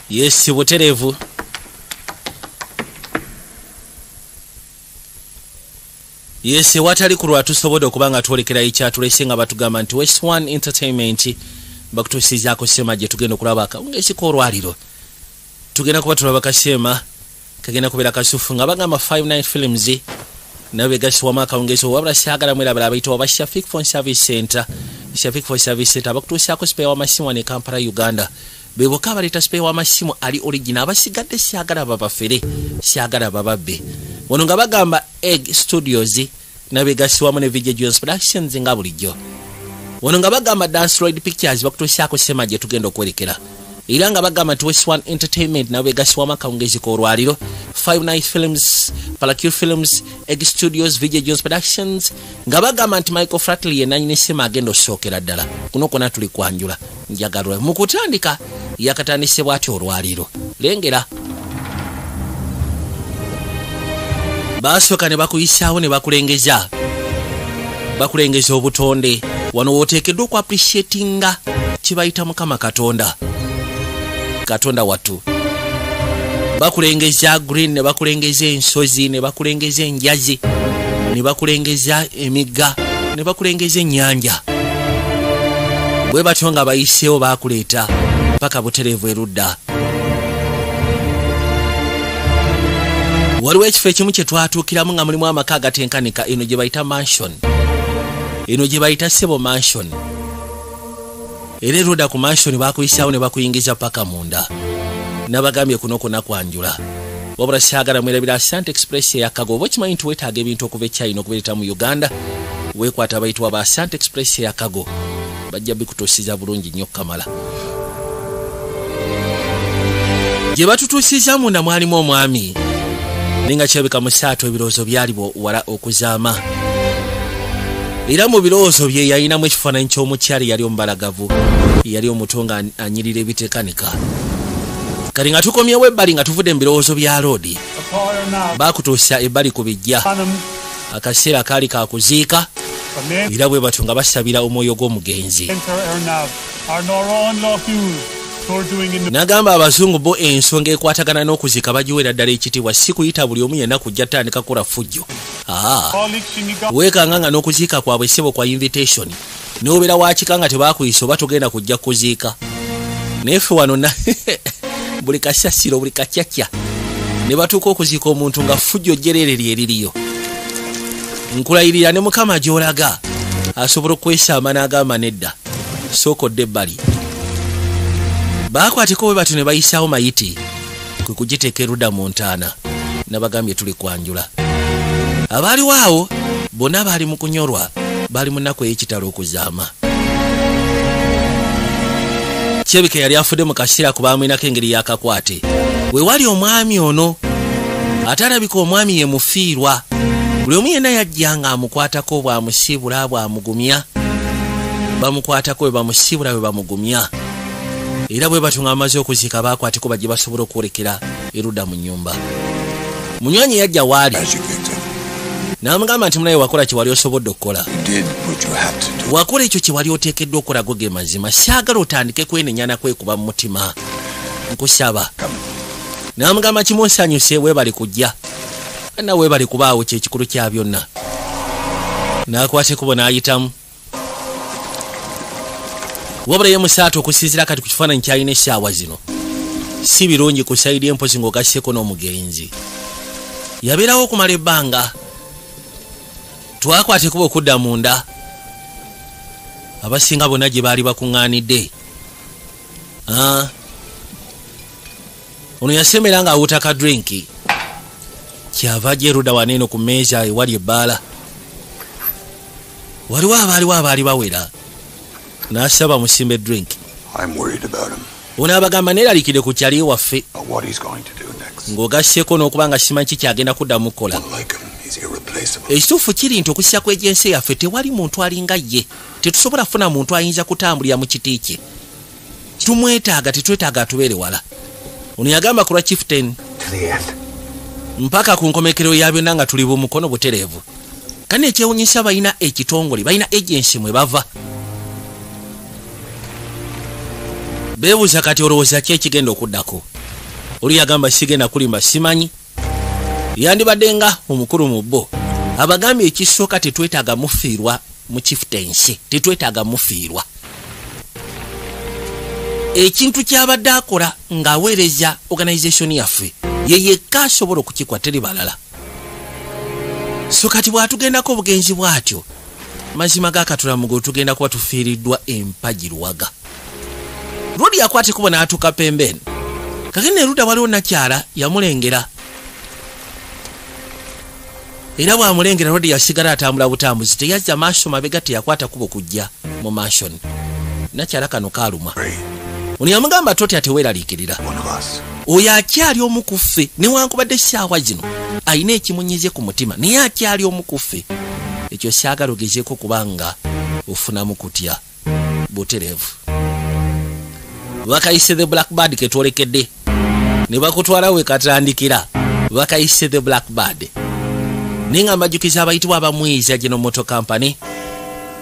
Yes, butereevu. Yes, ewatali kulwa tusobodde okuba nga twolekera ekyatulese nga batugamba nti West One Entertainment bakutuusizaako sema gye tugenda okulaba akawungeezi k'olwaliro. Tugenda kuba tulaba kasema kagenda kubeera kasufu nga bagamba 59 Films nabo begasiwamu akawungeezi. Wabula syagala mwerabira abayitibwa ba Shafik Phone Service Center. Shafik Phone Service Center bakutuusaako spare w'amasimu wano e Kampala, Uganda. Be bokka abaleeta spare w'amasimu ali original. Abasigadde syagala babafere, syagala bababbe. Wano nga bagamba Egg Studios nabo begasiwamu ne VJ Jones Productions nga bulijjo. Wano nga bagamba Dance Roid Pictures bakutuusaako sema gye tugenda okwerekera, era nga bagamba nti West One Entertainment nabo begasiwamu akawungezi k'olwaliro. Five Night Films, Palacure Films, Egg Studios, VJ Jones Productions, nga bagamba nti Michael Flatley yenanyini sema agenda okusookera ddala. Kuno kwona tuli kwanjula njagalwa mu kutandika yakatandise bw'atyo olwaliro. Lengera basooka ne bakuyisaawo ne bakulengeza, bakulengeza obutonde. Wano wooteekeddwa okuappreciatinga kibayita Mukama Katonda, Katonda wattu. Bakulengeza green, ne bakulengeza ensozi, ne bakulengeza enjazi, ne bakulengeza emigga, ne bakulengeza ennyanja. Bwe batyo nga bayiseewo bakuleeta paka butereevu erudda. Waliwo ekifo ekimu kye twatuukiramu nga mulimu amaka agatenkanika. Eno gye bayita mansion, eno gye bayita sebo mansion. Era erudda ku mansion bakuyisaawo ne bakuyingiza paka munda. Nabagambye kuno kwonna kwanjula. Wabula syagala mwerabira Asante Express eyakago. Oba okimanyi nti weetaaga ebintu okuva e China okubireeta mu Uganda, weekwata abayitibwa ba Asante Express eyakago, bajja bikutuusiza bulungi nnyo kamala. Gye batutuusiza munda mwalimu omwami, naye nga kirabika musaatu ebirowoozo byali wala okuzaama. Era mu birowoozo bye yalinamu ekifaananyi ky'omukyali yali omubalagavu, yali omuto nga anyirira ebitekanika. Kati nga tukomyewo ebbali, nga tuvudde mu birowoozo bya loodi, bakutuusa ebbali ku bijja. Akaseera kaali kakuziika, era bwe batyo nga basabira omwoyo gw'omugenzi. N'agamba abazungu bo ensonga ekwatagana n'okuziika bagiweera ddala ekitiibwa, si kuyita buli omu yenna kujja tandika kukola ffujjo. Weekanga nga n'okuziika kwabwe ssebo kwa invitation, n'obeera wakika nga tebakuyisa oba togenda kujja kuziika. Naye ffe wano buli kasasiro, buli kacyacya, ne batuuka okuziika omuntu nga ffujjo jjereere lyeririyo. Nkulayirira ne Mukama gy'olaga asobola okwesaama n'agamba nedda, sooka odde ebbali. Baakwateko bwe batyo ne bayisaawo mayiti kwe kugiteeka erudda mu ntaana. Nabagambye tuli kwanjula. Abaaliwo awo bonna baali mu kunyolwa, baali mu nnaku ey'ekitalo okuzaama. Kirabika yali afudde mu kaseera ku baamwinako engeri y'akakwate. We wali omwami ono ate alabika omwami ye mufiirwa. Buli omu yenna yajja ng'amukwatako, bw'amusiibula, bw'amugumya. Bamukwatako bwe bamusiibula, bwe bamugumya. Era bwe batyo nga bamaze okuziika baakwateko bajje basobole okwolekera erudda mu nnyumba. Munywanyi yajja waali n'amugamba nti munaye wakola kye wali osobodde okukola, wakola ekyo kye wali oteekeddwa okukola. Go ge mazima, saagala otandike kwenenya na kwekuba mu mutima, nkusaba. N'amugamba kimu, nsanyuse, weebale kujja na weebale kubaawo, kyekikulu kya byonna. N'akwata ekkubo n'ayitamu. Wabula ye musaatu okusinziira kati ku kifaananyi kyalina essaawa zino si birungi ku sayidi empozi ng'ogasseeko n'omugenzi yabeerawo okumala ebbanga. Twakwata ekuba okudda munda, abasinga bonna gye baali bakuŋŋaanidde. Ono yasemera ng'awuuta ka drink, kyava ajja erudda wano eno ku mmeeza ewali ebbaala. Waliwo abaaliwo abaali bawera, n'asaba musimbe drink. I'm worried about him. Ono abagamba neeralikidde ku kyali waffe. What he's going to do next. Ng'ogasseeko n'okuba nga simanyi ki kyagenda kuddamu kukola. Like him, he's irreplaceable. Ekituufu kiri nti okussa ku agency yaffe tewali muntu alinga ye. Tetusobola kufuna muntu ayinza kutambulira mu kiti kye. Tumwetaaga, tetwetaaga atubeere wala. Ono yagamba ku lwa chieftain. To the end. Mpaka ku nkomekero ya byonna nga tuli bumukono butereevu. Kane ekyewunyisa, balina ekitongole, balina agency mwe bava. Beebuuza kati olowooza ki ekigenda okuddako? Oli yagamba, "Sigenda kulimba, simanyi." Yandibadde nga omukulu mu bo abagambye, ekisooka tetwetaaga mufiirwa mu chieftaincy, tetwetaaga mufiirwa. Ekintu kyabadde akola ng'aweereza organization yaffe, ye yekka asobola okukikwa, teri balala. So kati bw'atugendako obugenzi bw'atyo, mazima ga katulamugo tugenda kuba tufiiriddwa empagi luwaga. Ludi yakwata ekubo n'atuuka pembeni. Kakene erudda waliwo nakyala yamulengera, era bw'amulengera Lodi yasigala atambula butambuzi, teyazza maaso mabega, teyakwata kubo kujja mu mansion. Nakyala kano kaaluma. Ono yamugamba, "Totya, teweeraliikirira." One of us. Oyo akyali omu ku ffe, newankubadde essaawa zino alina ekimunyize ku mutima, naye akyali omu ku ffe. Ekyo saagala ogezeeko kubanga ofunamu kutya butereevu. Bakayise The Black Bird, ketwolekedde ne bakutwala we katandikira. Bakayise The Black Bird, naye nga mbajjukiza abayitibwa abamwiza General Motor Company.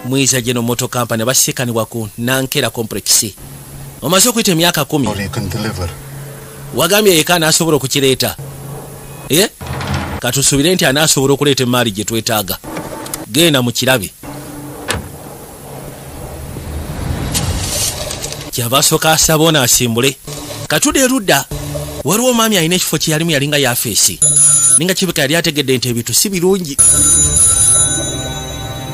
Mwiza General Motor Company basikanibwa ku Nankera Complex, omaze okuyita emyaka 10. Or you can deliver. Wagambye yeka anaasobola okukireeta. E, katusuubire nti anaasobola okuleeta emaali gye twetaaga. Genda mu kirabe. Kyava asooka asaba ono asimbule. Katude erudda waliwo omwami alina ekifo kye yalimu, yalinga yafeesi, ninga kibika yali ategedde nti ebintu si birungi,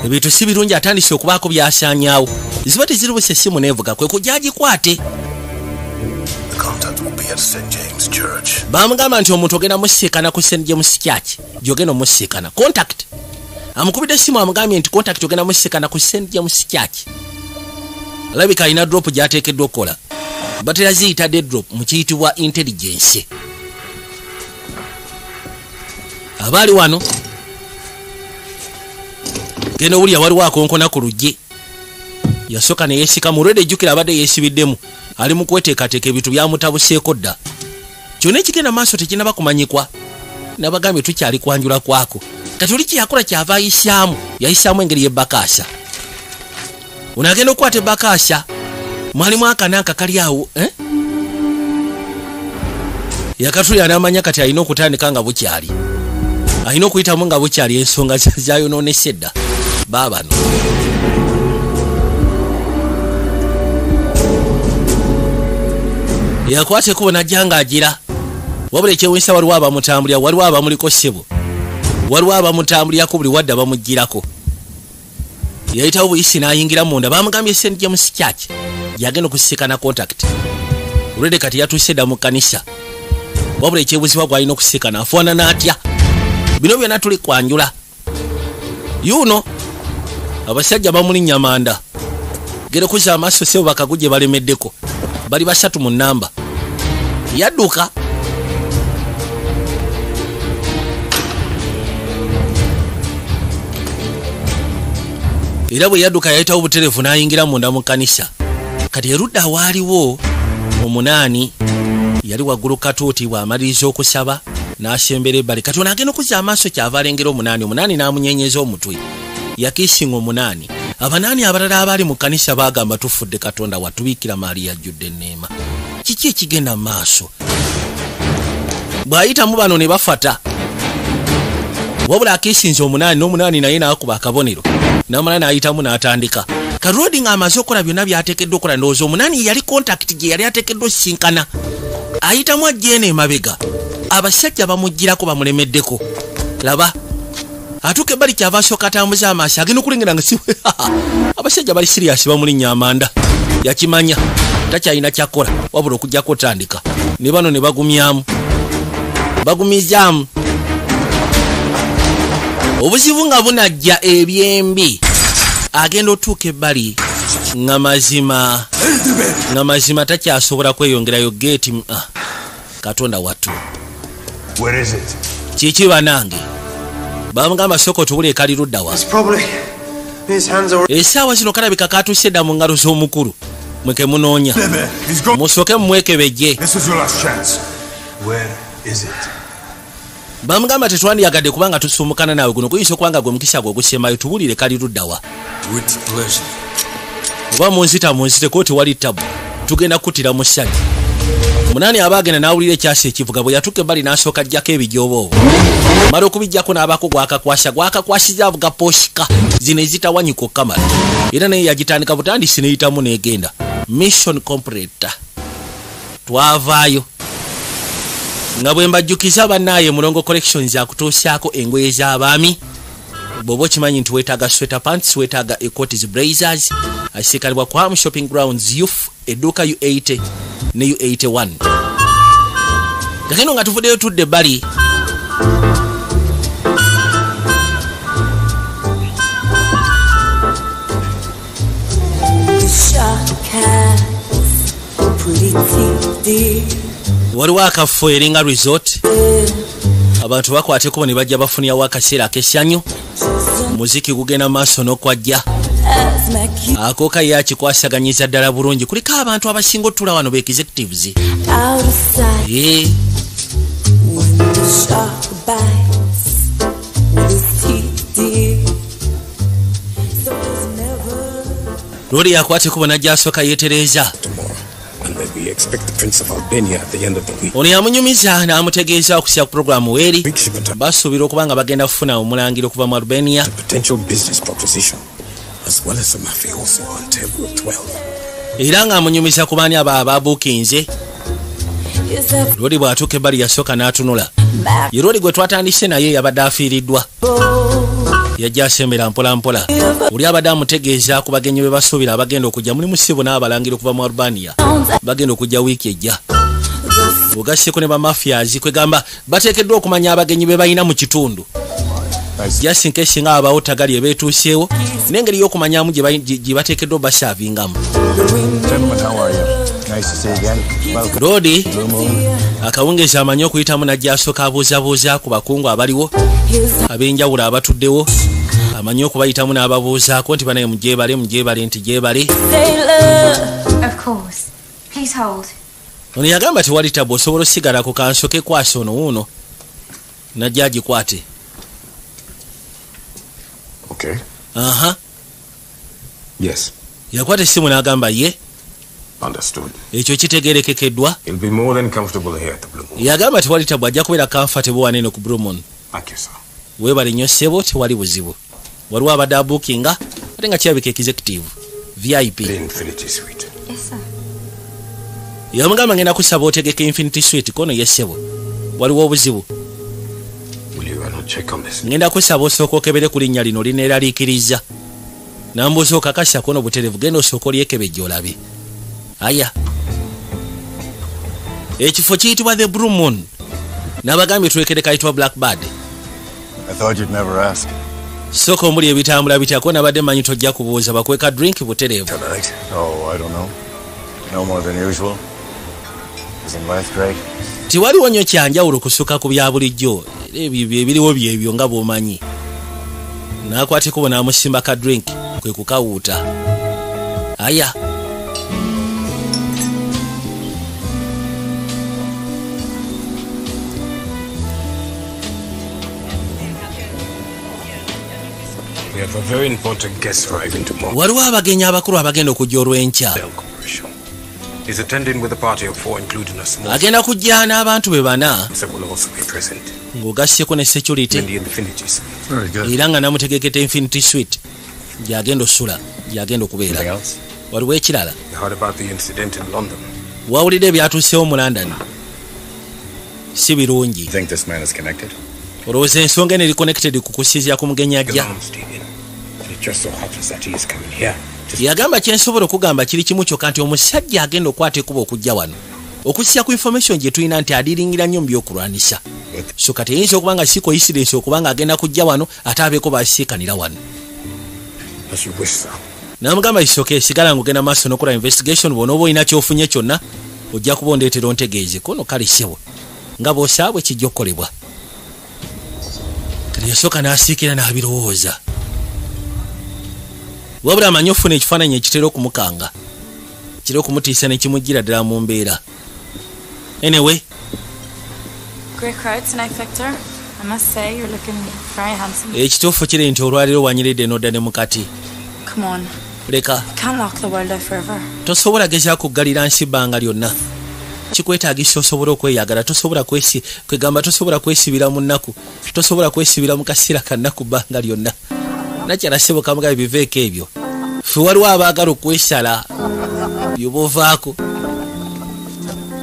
ebintu si birungi. Atandise okubaako byasaanyaawo, ziba tezirubuse, essimu neevuga, kwe kujja agikwate. The contact will be at St. James Church. Bamugamba nti omuntu ogenda musiikana ku St James Church, gyogenda omusiikana. Contact amukubidde essimu, amugambye nti contact ogenda musiikana ku St James Church. Alabika alina drop gyateekeddwa okukola, batera ziyita de drop mu kiyitibwa intelligence. Abaali wano genda owulira waliwo akonkona ku luggi. Yasooka neyesika mu lwedde, ejjukira abadde yeesibiddemu, ali mu kweteekateeka, ebintu byamutabuseeko dda. Kyonna ekigenda maaso tekinaba kumanyikwa, nabagambye tukyali kwanjula kwako. Kati oli kyeyakola kyava ayisaamu, yayisaamu engeri y'ebbakaasa. Ono agenda okukwata ebbakaasa, mwalimu akananka kali awo, eh? Yakatulira n'amanya kati alina okutandika nga bukyali, alina okuyitamu nga bukyali, ensonga zayonoonese dda. Baabano yakwata ekkubo najja ng'agira, wabula ekyewunyisa waliwo abamutambulira, waliwo abamuliko ssebo, waliwo abamutambulirako, buli wadde abamugirako. Yayitawo buyisi n'ayingira munda. Bamugambye St James Church yagenda okusisikana contact. Olwedde kati yatuuse dda mu kkanisa, wabula ekyebuzibwa gwalina okusisikana afaanana atya? Bino byonna tuli kwanjula yuno. Abasajja bamulinnya manda gerekuza amaaso sebo, bakaguje balemeddeko, bali basatu mu namba. Yadduka. Era bwe yadduka yayitawo butereevu n'ayingira munda mu kkanisa. Kati erudda waaliwo omunaani yali waggulu katuuti, bw'amaliriza okusaba n'asembera ebbali. Kati ono agenda okuzza amaaso kyava alengera omunaani, omunaani n'amunyenyeza omutwe, yakiisinga omunaani. Abanaani abalala abaali mu kkanisa baagamba, "Tufudde, Katonda watubiikira maali yajjudde enneema, kiki ekigenda mu maaso?" Bw'ayitamu bano ne bafata, wabula akiisinze omunaani, n'omunaani naye n'akuba akabonero n'amala n'ayitamu n'atandika. Karodi ng'amaze okukola byonna by'ateekeddwa okukola, ndowooza omunaani yali contact gye yali ateekeddwa osisinkana, ayitamu ajja eno emabega, abasajja bamugirako, bamulemeddeko. Laba atuuka ebbali, kyava asooka atambuza amaaso, agenda okulengera nga si abasajja bali serious, bamulinnya amanda. Yakimanya takyalina kyakola wabula okugjako otandika ne bano ne bagumyamu, bagumizaamu. Obuzibu nga bunajja ebyembi, agenda otuuka ebbali nga mazima takyasobola kweyongerayo geeti. Ah, Katonda wattu! Where is it? Kiki banange? Bamugamba, "Sooka otubula, ekali luddawa?" It's probably in his hands already. Essaawa zino kalabika katuuse dda mu ngalo z'omukulu mweke munoonya. Bebe, he's gone. Musooke mumwekebejje. This is your last chance. Where is it? Bamugamba, "Tetwandiyagadde kubanga tusumukana naawe, guno guyinza okuba nga gwe mukisa gwe ogusembayo, tubuulire kali luddawa." With pleasure. Oba munzita munziteko, tewali tabu, tugenda kuttira musajja. Munaani aba agenda n'awulira ekyasi ekivuga. Bwe yatuuka ebbali n'asooka ajjako ebijoobo, mala okubijjako n'abaako gwakakwasa, gwakakwasiza avuga Porsche zino ezitawanyika okukamala, era naye yagitandika butandisi neyitamu n'egenda. Mission complete. Twavaayo nga bwe mbajjukiza bannaaye, Mulongo Collections akutuusaako engoye z'abaami. Bw'oba okimanyi nti weetaaga sweater pants, weetaaga ecoats, blazers, asiikanibwa Kwamu Shopping Grounds, youth edduuka U80 ne U81. Kakeno nga tuvuddeyo tudde ebbali. The shark has pretty teeth, dear. Waliwo akafo eringa resort, abantu bakwata ekkubo ne bajja bafunirawo akaseera ak'essanyu. Muziki gugenda mu maaso n'okwajja. As my Akooka ye akikwasaganyiza ddala bulungi. Kuliko abantu abasinga otula wano ba executives. Out of sight Eh, when the shark bites with his teeth, dear. So there's never Loli yakwata ekkubo n'ajja asooka yeetereeza. Tomorrow. And then we expect the Prince of Albania at the end of the week. Ono yamunyumiza n'amutegeeza okusya ku puroguramu weeri. Week shipment Basuubira okuba nga bagenda kufuna omulangira okuva mu Albania. a potential business proposition, as well as the mafioso on table 12. Era ng'amunyumiza ku baani abo ababuukinze. Is a Loli bw'atuuka ebbali yasooka n'atunula. Ye loli gwe twatandise naye yabadde afiiriddwa, yajja asembera mpola mpola. Oli abadde amutegeeza ku bagenyi be basuubira abagenda okujja, mulimu sibo n'abalangira okuva mu Albania, bagenda okujja wiiki ejja, ogasseko ne ba mafias. Kwegamba bateekeddwa okumanya abagenyi be balina mu kitundu, just in case nga abawo tagali ebeetuuseewo, n'engeri y'okumanyamu gye bateekeddwa obasaavingamu. Gentlemen, how are you? Nice to see you again. Welcome. Loodi Blue Moon. akawungeezi amanyi okuyitamu najja asooka abuuzabuuza ku bakungu abaliwo his ab'enjawulo abatuddewo, amanyi okubayitamu n'ababuuzaako nti banaye mugyebale, mugyebale, nti gyebale. Sailor. Of course. Please hold. Ono yagamba tewali tabu, osobola osigala ku kansoke kwasa ono wuuno najja agikwate. Okay. Aha. Yes. Yakwata essimu n'agamba ye. Understood. Ekyo kitegerekekeddwa. He'll be more than comfortable here at the Blue Moon. Yagamba tewali tabu, ajja kubeera comfortable wanene ku Blue Moon. Thank you, sir. Weebale nnyo ssebo, tewali buzibu. Waliwo abadde abuukinga ate nga kirabika executive VIP. The Infinity Suite. Yes, sir. Yamugamba ngenda kusaba otegeka Infinity Suite. Kono ye ssebo, waliwo obuzibu? Will you run a check on this? Ngenda kusaba osooka okebere ku linnya lino, lineeraliikiriza. Nambuuza okakasa kono buterevu, genda osooka olyekebejja olabe. Aya, ekifo kiyitibwa the Blue Moon, n'abagambye tulekere kayitibwa Blackbird. I thought you'd never ask. Sooka omuli ebitambula bityako, nabadde manyi tojja kubuuza. Bakweka drink butereevu. Tonight? Oh, I don't know. No more than usual. Isn't life great? Tiwaliwo nnyo kyanjawulo kusukka ku bya bulijjo, era ebyo byebiriwo byebyo nga bw'omanyi. N'akwata ekkubo n'amusimba ka drink kwe kukawuuta. Aya. We have a very important guest arriving tomorrow. Waliwo abagenyi abakulu abagenda okujja olw'enkya. Bell Corporation. He's attending with a party of four, including a small Agenda kujja n'abantu be bana, that will also be present ng'ogasseko ne security. In the Infinity Suite. Very good. Era nga namutegekete Infinity Suite gyagenda osula, gyagenda okubeera. Anything else? Waliwo ekirala? You heard about the incident in London. Wawulidde ebyatuusewo mu London? Si birungi. You think this man is connected? Olowooza ensonga eno eri connected ku kusinziira ku mugenyi ajja? Alarm Stephen. And it just so happens that he is coming here to Yagamba kyensobola okugamba kiri kimu kyokka nti omusajja agenda okwata ekkubo okujja wano, okusinziira ku information gye tulina nti adiringira nnyo mu byokulwanisa, so kati eyinza okuba nga si coincidence okuba nga agenda kujja wano ate abeeko basiikanira wano. As you wish, sir. Namugamba kisooke sigala ng'ogenda maaso n'okola investigation, bw'onooba olina kyofunye kyonna ojja kuba ondeetera ontegeeze. Kono kale ssebo, nga bw'osaabwe kijja okukolebwa. Kati yasooka n'asiikira n'abirowooza, wabula amanyi ofuna ekifaananyi ekitera okumukanga, kitera okumutiisa ne kimuggira ddala mu mbeera. Anyway. Great crowd tonight, Victor. I must say, you're looking very handsome. Ekituufu kiri nti olwaliro wanyiridde n'odda ne mukati. Come on. Leka. You can't lock the world out forever. Tosobola gezaako kuggalira nsi bbanga lyonna. Kikwetaagisa osobola okweyagala. Tosobola kwesi kwegamba, tosobola kwesibira mu nnaku, tosobola kwesibira mu kaseera kannaku bbanga lyonna. Nakyala ssebo kamugabe, biveeko ebyo. Ffe waliwo abaagala okwesala byobaovaako.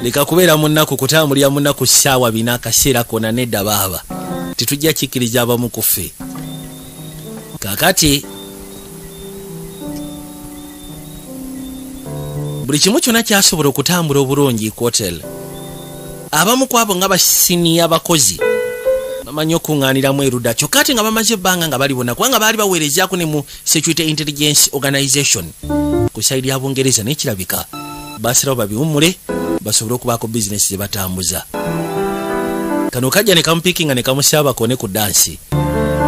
Leka kubeera mu nnaku, kutambulira mu nnaku ssaawa 4 akaseera konna. Nedda baaba, tetujja kikkiriza abamu ku ffe. Kaakati buli kimu kyonna kyasobola okutambula obulungi ku hotel. Abamu ku abo nga basiniya abakozi bamanyi okuŋŋaaniramu erudda, kyokka ate nga bamaze ebbanga nga bali bonna, kubanga baali baweerezaako ne mu Security Intelligence Organization ku side ya Bungereza, naye kirabika basirawo babiwummule basobole okubaako bizinesi ze batambuza. Kano kajja ne kamupiikinga ne kamusaba bakone ku dance.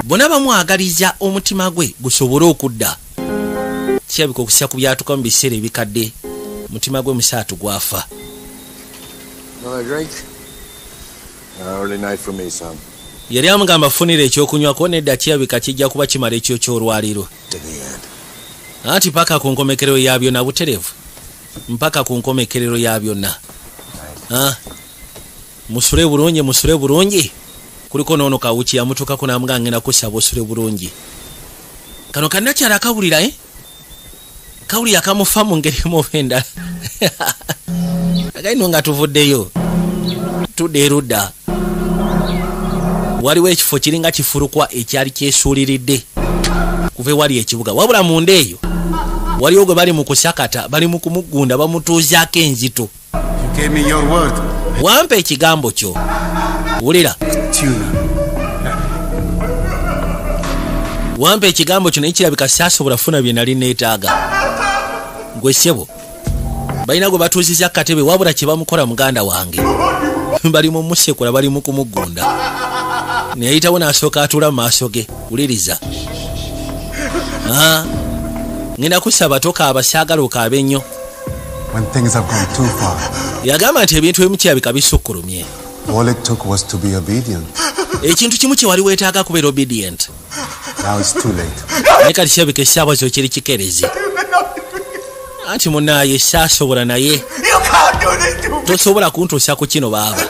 Bonna bamwagaliza omutima gwe gusobole okudda. Kirabika okussa ku byatuka mu biseera ebikadde, mutima gwe musaatu gwafa. Another drink? Early night for me, son. Yali amugamba funira ekyokunywako. Nedda, kirabika kijja kuba kimala ekyo ky'olwaliro. To the end. Anti paka ku nkomekerero ya byonna, butereevu mpaka ku nkomekerero ya byonna. Ah, musule bulungi, musule bulungi. Kuliko noono kawuki yamutuukako n'amugamba, ngenda kusaba osule bulungi. Kano kannakyala kawulira, eh? Kawulira kamufa mu ngeri emu oba endala. Akaino nga tuvuddeyo tudda erudda, waliwo ekifo kiringa kifulukwa ekyali kyesuuliridde kuva ewali ekibuga. Wabula munda eyo waliwo gwe bali mu kusakata, bali mu kumugunda, bamutuuzaako enzito. You gave me your word. Wampa ekigambo kyo, wulira. Tuna. Wampa ekigambo kyo, naye kirabika saasobola funa bye nali neetaaga. Gwe ssebo, balina gwe batuuziza katebe, wabula kye bamukola muganda wange, bali mu musekula, bali mu kumugunda. Neyayitawo n'asooka atuula mu maaso ge. Wuliriza. Ah, ngenda kusaba tokaaba, saagala okaabe nnyo. When things have gone too far, Yagamba nti ebintu ebimu kirabika bisukkulumye. all it took was to be obedient. Ekintu kimu kye wali weetaaga kubeera obedient. Now it's too late. Naye kati kirabika essaawa zo kiri kikerezi. Anti munaaye saasobola, naye You can't do this to me. tosobola kuntuusa ku kino baaba.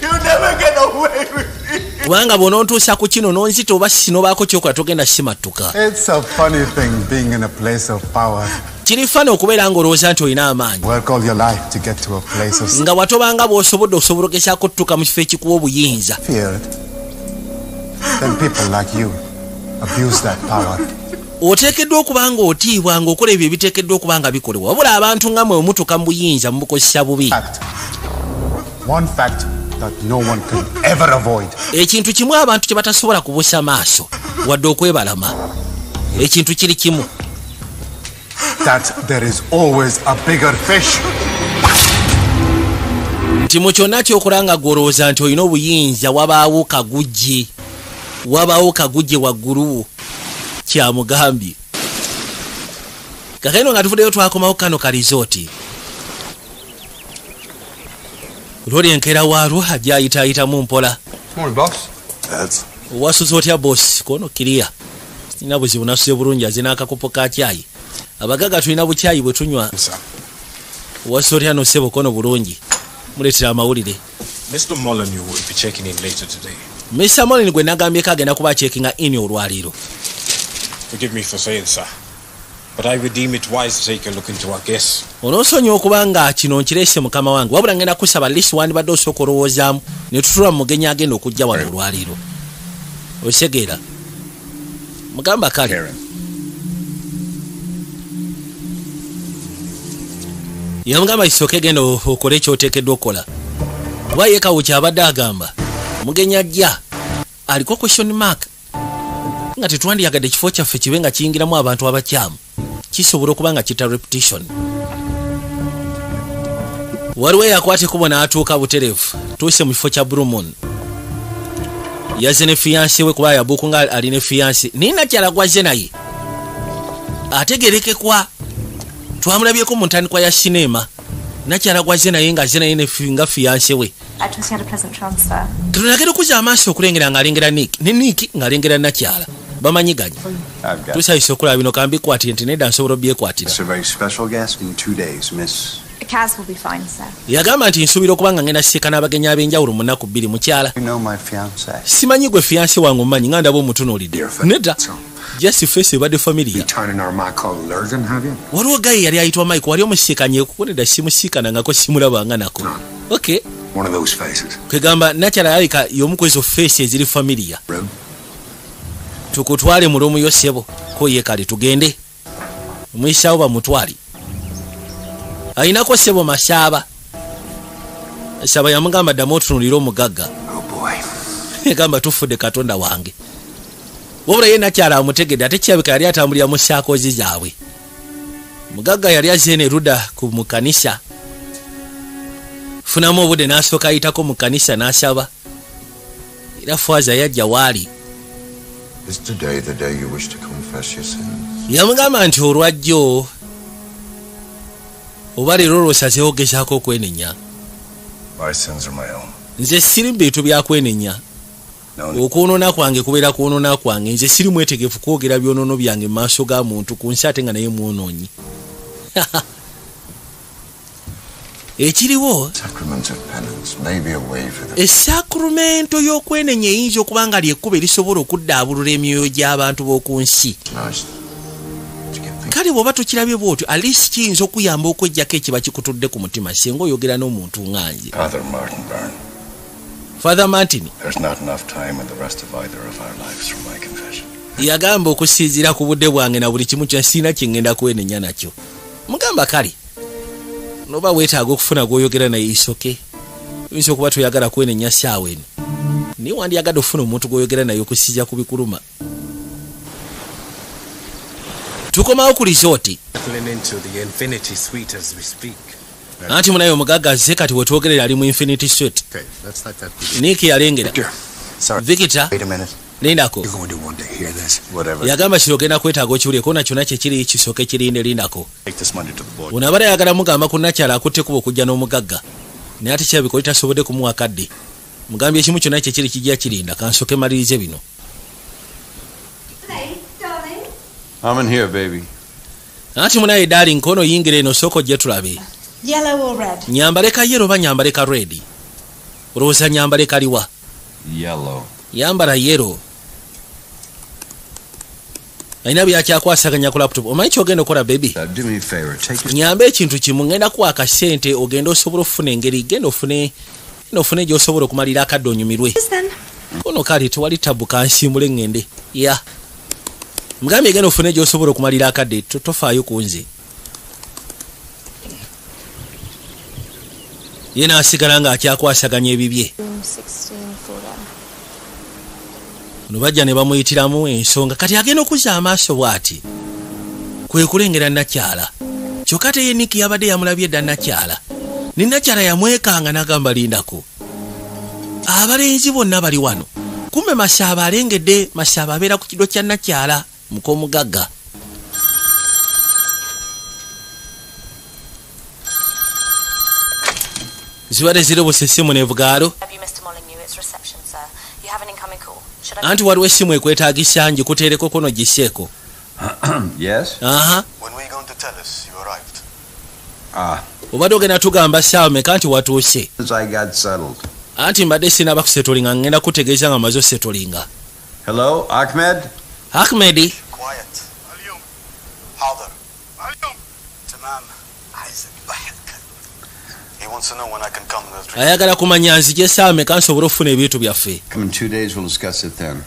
You never get away with it. Kubanga bw'onontuusa ku kino n'onzita oba sinobaako kyokola, togenda simattuka. It's a funny thing being in a place of power. Kiri funny okubeera ng'olowooza nti olina amaanyi. Work all your life to get to a place of Nga watobanga bw'osobodde osobola ogezaako okutuuka mu kifo ekikuwa obuyinza. feared. Then people like you abuse that power. Oteekeddwa okuba nga otiibwa ng'okola ebyo ebiteekeddwa okuba nga bikolebwa, wabula abantu nga mwe mutuuka mu buyinza mubukozesa bubi. Fact. One fact that no one can ever avoid. Ekintu kimu abantu kye batasobola kubuusa maaso wadde okwebalama, ekintu kiri kimu. That there is always a bigger fish. Nti mu kyonna kyokola nga gw'olowooza nti olina obuyinza, wabaawo kagujje, wabaawo kagujje waggulu. Kyamugambye kakano nga tuvuddeyo twakomawo kano ka resort. Lwoli enkeera waalwo ajja ayitaayitamu mpola. Morning, boss. That's Wasuze otya boss? Kono kiriya, sirina buzibu, nasuze bulungi. Aze n'akakopo ka caayi. Abagaga tulina bukyayi bwe tunywa. Wasuze otya nosebo? Kono bulungi. Muleetera amawulire. Mr. Molyneux will be checking in later today. Mr Molin gwe nagambyeko agenda kuba checkinga in olwaleero. Forgive me for saying, sir, but I would deem it wise to take a look into our guests. Onoosonyiwa okuba nga kino nkireese mukama wange, wabula ngenda kusaba lisi wandibadde osooka olowoozaamu ne tutula mu mugenyi agenda okujja wano olwaleero. Osegeera mugamba kale. Karen. Yamugamba kisooke genda okole ekyoteekeddwa okukola, kuba ye kawuki abadde agamba omugenyi ajja aliko question mark, nga tetwandiyagadde ekifo kyaffe kibe nga kiyingiramu abantu abakyamu, kisobola okuba nga kita reputation. Waliwo eyakwata ekkubo n'atuuka butereevu. Tuuse mu kifo kya Blue Moon. Yazze ne fiancé we, kuba yabuuku nga ali ne fiancé, naye nakyala gwazze naye ategerekekwa, twamulabyeko mu ntandikwa ya sinema. Nakyala gwazze naye nga azze naye nga fiancé we. I trust you had a pleasant transfer. Tunagenda okuzza amaaso okulengera ng'alengera Nick ne Nick ng'alengera nakyala, bamanyiganye. I've got Tusayise okulaba bino, kambikwatire nti nedda, nsobola obbyekwatira. It's a very special guest in 2 days, Miss Kaz will be fine, sir. Yagamba nti nsuubira okuba nga ngenda sisinkana abagenyi ab'enjawulo mu nnaku 2, mukyala. You know my fiance. Simanyi gwe fiancé wange omumanyi nga ndaba omutunuulidde. Nedda, just face ebadde familiar. Turning our Michael Lurgan, have you? Waliwo guy yali ayitwa Mike, wali omusiikanye? Nedda, simusiikanangako, simulabanga nako. Okay. One of those faces. Kwegamba nakyala alabika y'omu ku ezo face eziri familiar. Room. Tukutwale mu room yo, ssebo. Ko ye kale tugende. Omuyisaawo bamutwale ayinako ssebo masaaba saba. Yamugamba ddamu otunulire omugagga. Oh boy. Egamba tufudde, katonda wange. Wabula ye nakyala amutegedde, ate kirabika yali atambulira mu saakozi zaabwe. Mugagga yali azze ne ruda ku mu kanisa, funamu obudde n'asooka ayitako mu kanisa n'asaba, era faaza yajja waali. Is today the day you wish to confess your sins? Yamugamba nti olwajjo oba leero olwosazeewo ogezaako okwenenya? My sins are my own. Nze siri mu bintu byakwenenya. No. Okwonoona kwange kubeera kwonoona kwange. Nze siri mwetegefu kwogera byonoono byange mu maaso ga muntu ku nsi ate nga naye mwonoonyi. Ekiriwo, Sacrament of penance may be a way for the esaakrumento y'okwenenya eyinza okuba nga lyekkuba erisobola okuddaabulula emyoyo gy'abantu b'oku nsi. Nice to get things. Kale bw'oba tokirabye bw'otyo, at least kiyinza okuyamba okwejjako ekiba kikutudde ku mutima singa oyogera n'omuntu nga nze. Father Martin Byrne, Father Martin, there's not enough time in the rest of either of our lives for my confession. Yagamba okusinziira ku budde bwange na buli kimu kya siina kye ŋŋenda kwenenya nakyo. Mugamba kale noba weetaaga okufuna gw'oyogera naye, isoke oyinza okuba toyagala kwenenya saawa eno, naye wandyagadde okufuna omuntu gw'oyogera naye okusinziira ku bikuluma. Tukomawo ku resort. Settling into the Infinity Suite as we speak. Anti munaye omugagga azze, kati wetwogerera ali mu Infinity Suite. Okay, let's let that be. Nick yalengera. Victor. Sorry. Victor. Wait a minute. Lindako. You're going to want to hear this. Whatever. Yagamba kiro ogenda kwetaaga okiwulire na kyonna kyekiri kisooke kirinde, lindako. Take this money to the board. Ono abadde ayagala mugamba ku nakyala akutte kuba okujja n'omugagga, naye ate kirabika oli tasobodde kumuwa kadde. Mugambye ekimu kyonna kyekiri kijja kirinda, kansooke malirize bino. I'm in here, baby. Anti munaye darling, nkono yingira eno, sooka ojje tulabe. Yellow or red? Nyambale ka yellow oba nyambale ka red? Olowooza nyambale kaliwa? Yellow. Yambala yellow. Alina byakyakwasaganya ku laptop. Omanyi kyogenda okukola, baby? Do me a favor. Take your Nyambe ekintu kimu, ngenda kuwa akasente ogende osobola okufuna engeri, genda ofune gy'osobola okumalira akadde onyumirwe. Then. Ono kale tewali tabu, kansimbule ŋŋende. Ya mugambye genda ofune gy'osobola okumalira akadde, tofaayo ku nze. Ye n'asigala ng'akyakwasaganya ebibye. Room 1640. Ono bajja ne bamuyitiramu ensonga. Kati agenda okuzza amaaso bw'ati kwe kulengera nakyala, kyokka teye Niki yabadde yamulabye edda nakyala, ne nakyala yamwekanga n'agamba lindako, abalenzi bonna bali wano. Kumbe Masaaba alengedde. Masaaba abeera ku kido kya nakyala muk'omugagga. Zibadde zirobose essimu nevugaalo. Have you, Mr. Molyneux? It's reception, sir. You have an incoming call. Should I? Anti waliwo essimu ekwetaagisa ngikuteereko kono giseeko. Yes? Aha. When were you going to tell us you arrived? Ah, Obadde ogenda tugamba ssaawa meka nti watuuse? as I got settled. Anti mbadde sinaba kusetolinga, ngenda kutegeeza nga maze osetolinga. Hello, Ahmed? Ahmed. Quiet. اليوم. حاضر. اليوم. تمام. عايز اذبحك. He wants to know when I can come to the Ayagala kumanya nzije ssaawa meka nsobole okufuna ebintu byaffe. Come in 2 days, we'll discuss it then.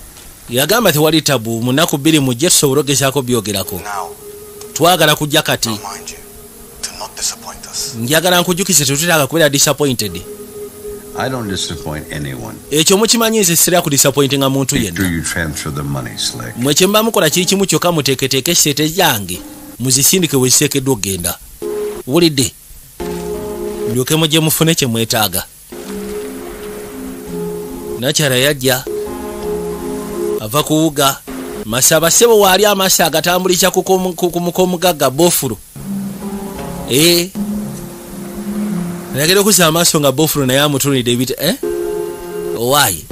Yagamba tewali tabu, mu nnaku 2 mujje tusobole ogezaako byogerako. Now, Twagala kujja kati. remind you to not disappoint us. Njagala nkujjukize, tetutaaga kubeera disappointed. I don't disappoint anyone. Ekyo mukimanyi, nze sirira ku disappointinga muntu Make sure yenna. you transfer the money, Slick. Mwe kye muba mukola kiri kimu kyokka, muteeketeeke sente zange muzisindike we ziteekeddwa okugenda, wulidde? Mulyoke mujje mufune kye mwetaaga. Nakyala yajja ava kuwuga masaba ssebo waali amaaso agatambuliza ku muk'omugagga bofulu. Ee, ayagala okuzza amaaso nga bofulu naye amutunulidde ebita eh? Owaayi.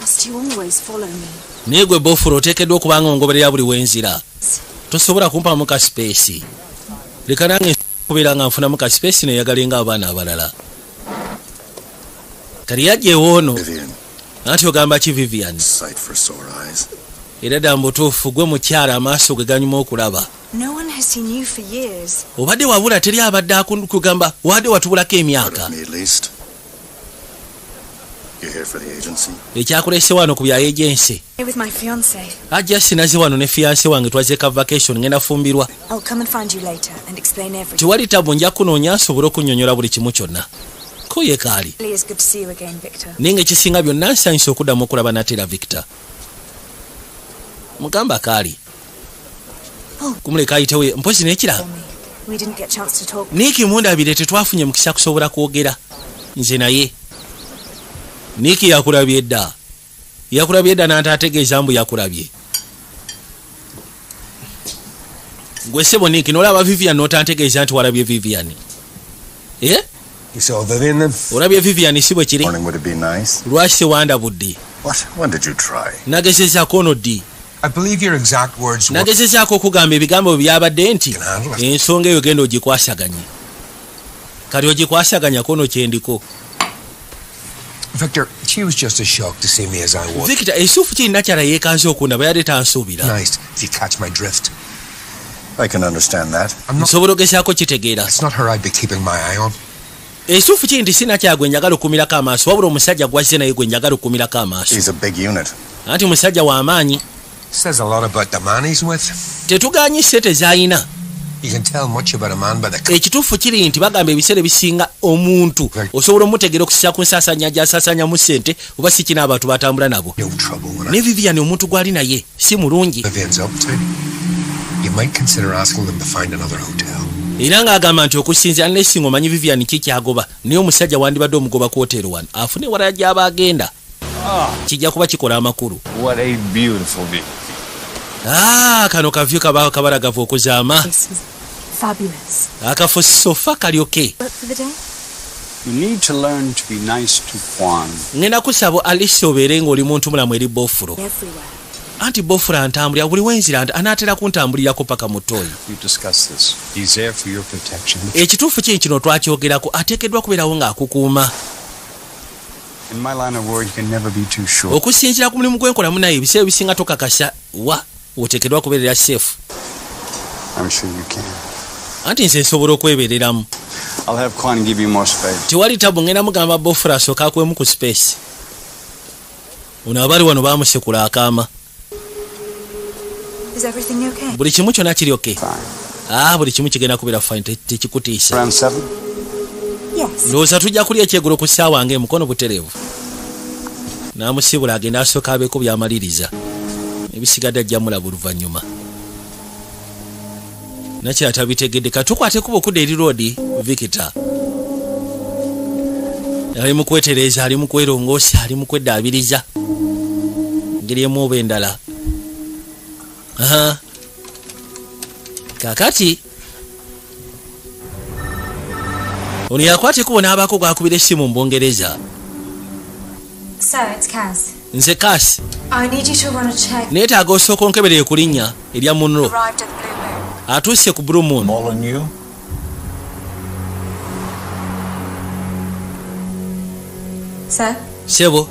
Must you always follow me? Naye gwe bofula oteekeddwa okuba nga ongoberera buli wenzira. Tosobola kumpamu ka space. Leka nange kubeera nga nfunamu ka space neyagale ng'abaana abalala. Kali yajja ewoono. Vivian, Anti ogamba ki Vivian? sight for sore eyes. Era dda mbutuufu gwe mukyala amaaso ge ganyuma okulaba. No one has seen you for years. Obadde wabula teri abadde akugamba wadde watubulako Out emyaka. of me, at least. You're here for the agency? Ekyakulese wano ku bya agency. Here with my fiance. Ajja sinaze wano ne fiance wange twazeeka vacation ngenda fumbirwa. I'll come and find you later and explain everything. Tewali tabu nja kunoonya nsobole okunnyonnyola buli kimu kyonna. Ko ye kaali. Really is good to see you again, Victor. Naye ng'ekisinga byonna nsanyusa okuddamu okulaba natera Victor. Mugamba kaali. Oh. Kumuleka ayitewo mpozi n'ekirala. We didn't get a chance to talk. Niiki mundabire tetwafunye mukisa kusobola kwogera nze naye. Niiki yakulabye dda. Yakulabye dda n'ataategeeza mbu yakulabye. Gwe ssebo Niiki n'olaba Vivian n'otantegeeza nti walabye Vivian. Eh? You saw Vivian then? Olabye Vivian si bwe kiri? Morning, would it be nice? Lwaki tewandabudde? What? When did you try? Nagezezaako ono ddi? I believe your exact words were Nagezezaako okugamba ebigambo bye byabadde nti ensonga eyo genda ogikwasaganye. Kati ogikwasaganya kono kyendiko. Victor, she was just as shocked to see me as I was. Victor ekituufu kiri nakyala yeekanze okundaba yadde tansuubira. Nice if you catch my drift. I can understand that. I'm not Nsobola ogezaako kitegeera. it's not her I'd be keeping my eye on. Ekituufu kiri nti sinakyala gwe njagala okukumirako amaaso wabula omusajja gwazze naye gwe njagala okukumirako amaaso. He's a big unit. Anti musajja w'amaanyi. Says a lot about the man he's with. Tetugaanyi ssente z'alina. You can tell much about a man by the Ekituufu kiri nti bagamba ebiseera ebisinga omuntu osobola omutegeera okusinziira ku nsaasaanya gy'asaasaanyamu ssente oba si kina abantu batambula nabo. no trouble when Ne Vivian omuntu gw'ali naye si mulungi. Vivian's up to. You might consider asking them to find another hotel. Era ng'agamba nti okusinziira unless ng'omanyi Vivian ki kyagoba naye omusajja wandibadde omugoba ku hoteeri wano afune ewalala gy'aba agenda. Kijja kuba kikola amakulu. What a beautiful view. Ah, kano kavyu kaba kabalagavu okuzaama. This was fabulous. Akafo sofa kalyoke. Work for the day? You need to learn to be nice to Juan. Ngenda kusaba Alice obeere ng'oli muntu mulamu eri bofulo. Everywhere. Anti bofulo antambulira buli wenzira nti anaatera kuntambulirako paka mu ttooyi. We've discussed this. He's there for your protection. Ekituufu kiri kino twakyogerako ateekeddwa kubeerawo ng'akukuuma. In my line of work, you can never be too sure. Okusinziira ku mulimu gwenkolamu naye ebiseera ebisinga tokakasa wa oteekeddwa kubeerera safe. I'm sure you can. Anti nze nsobola okwebeereramu. I'll have Quan give you more space. Tewali tabu ngenda mugamba bofulo asooke akwemu ku space. Ono abali wano baamusekula akaama. Is everything okay? Buli kimu kyonna kiri okay. Ah, buli kimu kigenda kubeera fine tekikutiisa. Around 7? Yes. Ndowooza tujja kulya ekyeggulo ku ssaawa ng'emukono butereevu. N'amusibula agenda asooka abeeko by'amaliriza. Ebisigadde ajja mulaba oluvannyuma. Nakyala tabitegedde katukwate kuba okudda eri roodi Victor. Ali mu kwetereeza, ali mu kwerongoosa, ali mu kweddaabiriza. Engeri emu oba endala. Aha. Kaakati ono yakwata ekkubo n'abaako gw'akubira essimu mu Bungereza. Sir, it's Kaz. Nze Kasi. I need you to run a check. Neetaaga osooka onkeberere ku linnya erya Munro. Arrived at the Blue Moon. Atuuse ku Blue Moon. Molyneux? Sir? Sebo.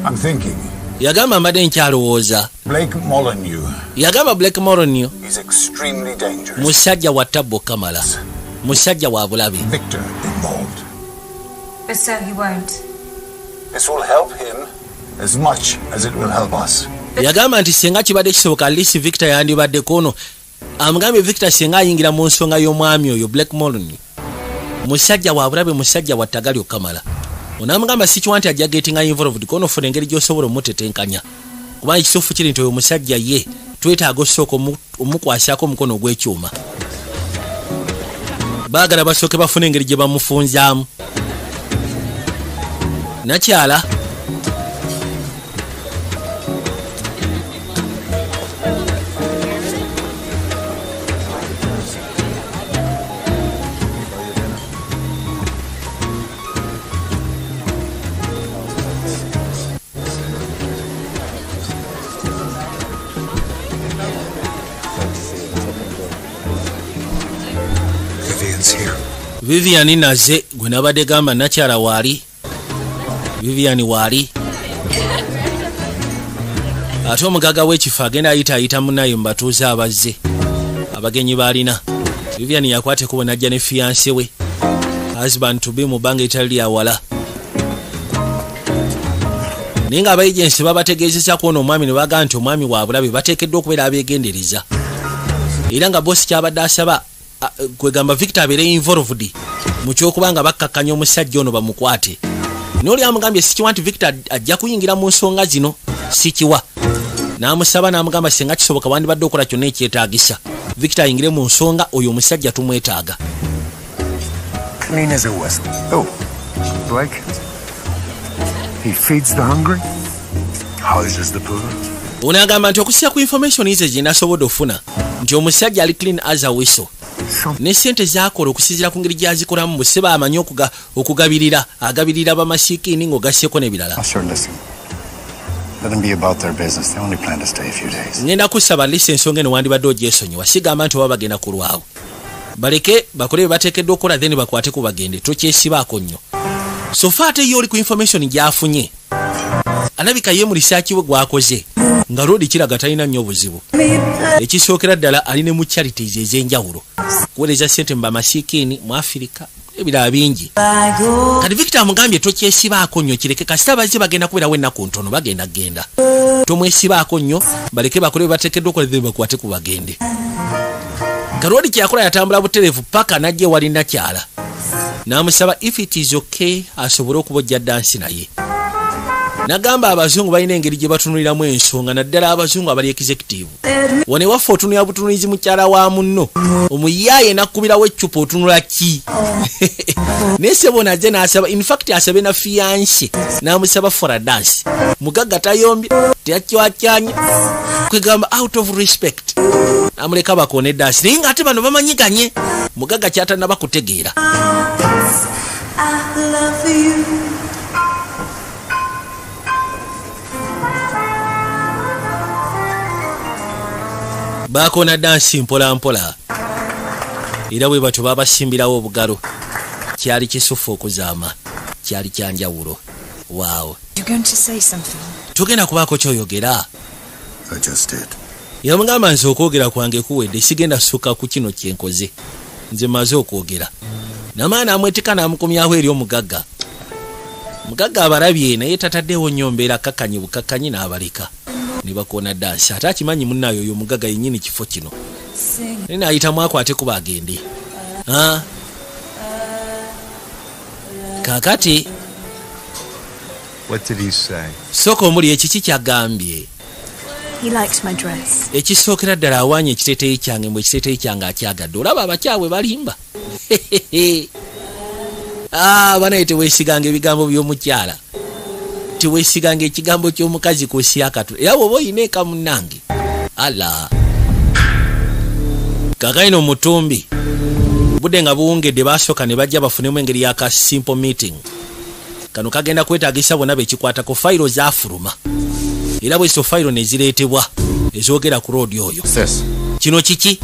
I'm thinking. Yagamba mbadde nkyalowooza. Blake Molyneux Yagamba Blake Molyneux is extremely dangerous. musajja wa tabbo kamala. Musajja wa bulabe. Victor involved. But sir, he won't. This will help him as much as it will help us. Yagamba nti singa kibadde kisoboka at Victor yandibaddeko ono. Amugambye Victor singa ayingira mu nsonga y'omwami oyo Blake Molyneux. Musajja wa bulabe, musajja wa ttagali okamala. Onaamugamba si kiwa nti ajja getting involved kono ofuna engeri gy'osobola omutetenkanya. Kubanga ekituufu kiri nti oyo musajja ye twetaaga osooka omukwasako omukono ogw'ekyuma. Baagala basooke bafune engeri gye bamufunzaamu. Nakyala Vivian naze gwe nabadde gamba nakyala waali. Vivian waali. Ate omugagga w'ekifo agenda ayita ayita munaye mu batuuze abazze, abagenyi baalina. Vivian yakwata ekkubo n'ajja ne fiancé we, husband to be, mu bbanga etali lyawala. Naye nga abayegensi babategeezeza ku ono omwami ne bagamba nti omwami wa bulabe, bateekeddwa okubeera abeegendereza. Era nga bosi kyabadde asaba kwegamba Victor abeere involved mu kyokuba nga bakkakkanya omusajja ono bamukwate. Naye oli amugambye sikiwa nti Victor ajja kuyingira mu nsonga zino, sikiwa. N'amusaba n'amugamba singa kisoboka wandibadde okola kyonna ekyetaagisa Victor ayingire mu nsonga, oyo omusajja tumwetaaga. Clean as a whistle. Oh, Blake. He feeds the hungry, houses the poor. Ono agamba nti okusinziira ku information ze gye nasobodde ofuna nti omusajja ali clean as a whistle, ne sente zakola okusinziira ku ngeri gyazikolamu museba amanyi okugabirira, agabirira bamasikiini ng'ogasseko n'ebirala. Oh, sure, listen. Let them be about their business. They only plan to stay a few days. Ngenda kusaba lisa ensonga eno wandibadde ogyesonyiwa. Sigamba nti oba bagenda kulwawo, baleke bakole bye bateekeddwa okukola, then bakwate ku bagende, tokyesibaako nnyo. So far ate ye oli ku information gy'afunye alabika ye mu research we gwakoze nga Lodi kiraga talina nnyo buzibu. Ekisookera ddala ali ne mu charities ez'enjawulo, kuweereza ssente mu bamasikiini mu Afirika, ebirala bingi. Kati Victor amugambye tokyesibaako nnyo, kireke, kasita bazze bagenda kubeerawo ennaku ntono, bagenda genda, tomwesibaako nnyo, baleke bakole bye bateekeddwa okukola, then bakwate ku bagende. Kalwodi kyeyakola yatambula butereevu paka najja ewali nakyala n'amusaba if it is okay asobole okubojja dance naye. Nagamba abazungu balina engeri gye batunuliramu ensonga, naddala abazungu abali executive. Wano ewaffe otunulira butunulizi mukyala wa munno, omuyaaye nakkubirawo eccupa, otunula ki? Naye sebo najja n'asaba, infact asabe na fiancé n'amusaba for a dance. Mugagga tayombye, teyakyakyanya, kwegamba out of respect amuleka bakoona eddansi. Naye ng'ate bano bamanyiganye, mugagga kyatanaba kutegeera. I love you. Bakoona dansi mpola mpola, era bwe batyo babasimbirawo obugalo. Kyali kisufu okuzaama, kyali kyanjawulo. Waawo. You're going to say something. Tugenda kubaako kyoyogera. I just did. Yamugamba nze okwogera kwange kuwedde, sigenda sukka ku kino kyenkoze, nze maze okwogera. Namaani amwetika n'amukomyawo eri omugagga. Mugagga abalabye naye tataddewo nnyo mbeera, kakkanyi bukakkanyi n'abaleka ne bakoona dansi. Ate akimanyi munnaayo oyo omugagga yennyini kifo kino, naye naayitamu akwate kuba agende. Ah. Kaakati What did he say? Sooka omuli ekiki kyagambye? He liked my dress. Ekisookera ddala awaanye ekiteeteeyi kyange, mbwe ekiteeteeyi kyange akyagadde. Olaba abakyabwe balimba. Ah, banaye teweesiganga ebigambo by'omukyala, teweesiganga ekigambo ky'omukazi ku nsi yakatu. Era bw'oba oyina eka munnange ala kakaino mutumbi budde nga buwungedde, basooka ne bajja bafunemu engeri yaka simple meeting. Kano kagenda kwetaagisa bonna bekikwatako. Fayiro zaafuluma era bwezo fayiro ne zireetebwa ezogera ku roodi oyo. This Kino kiki?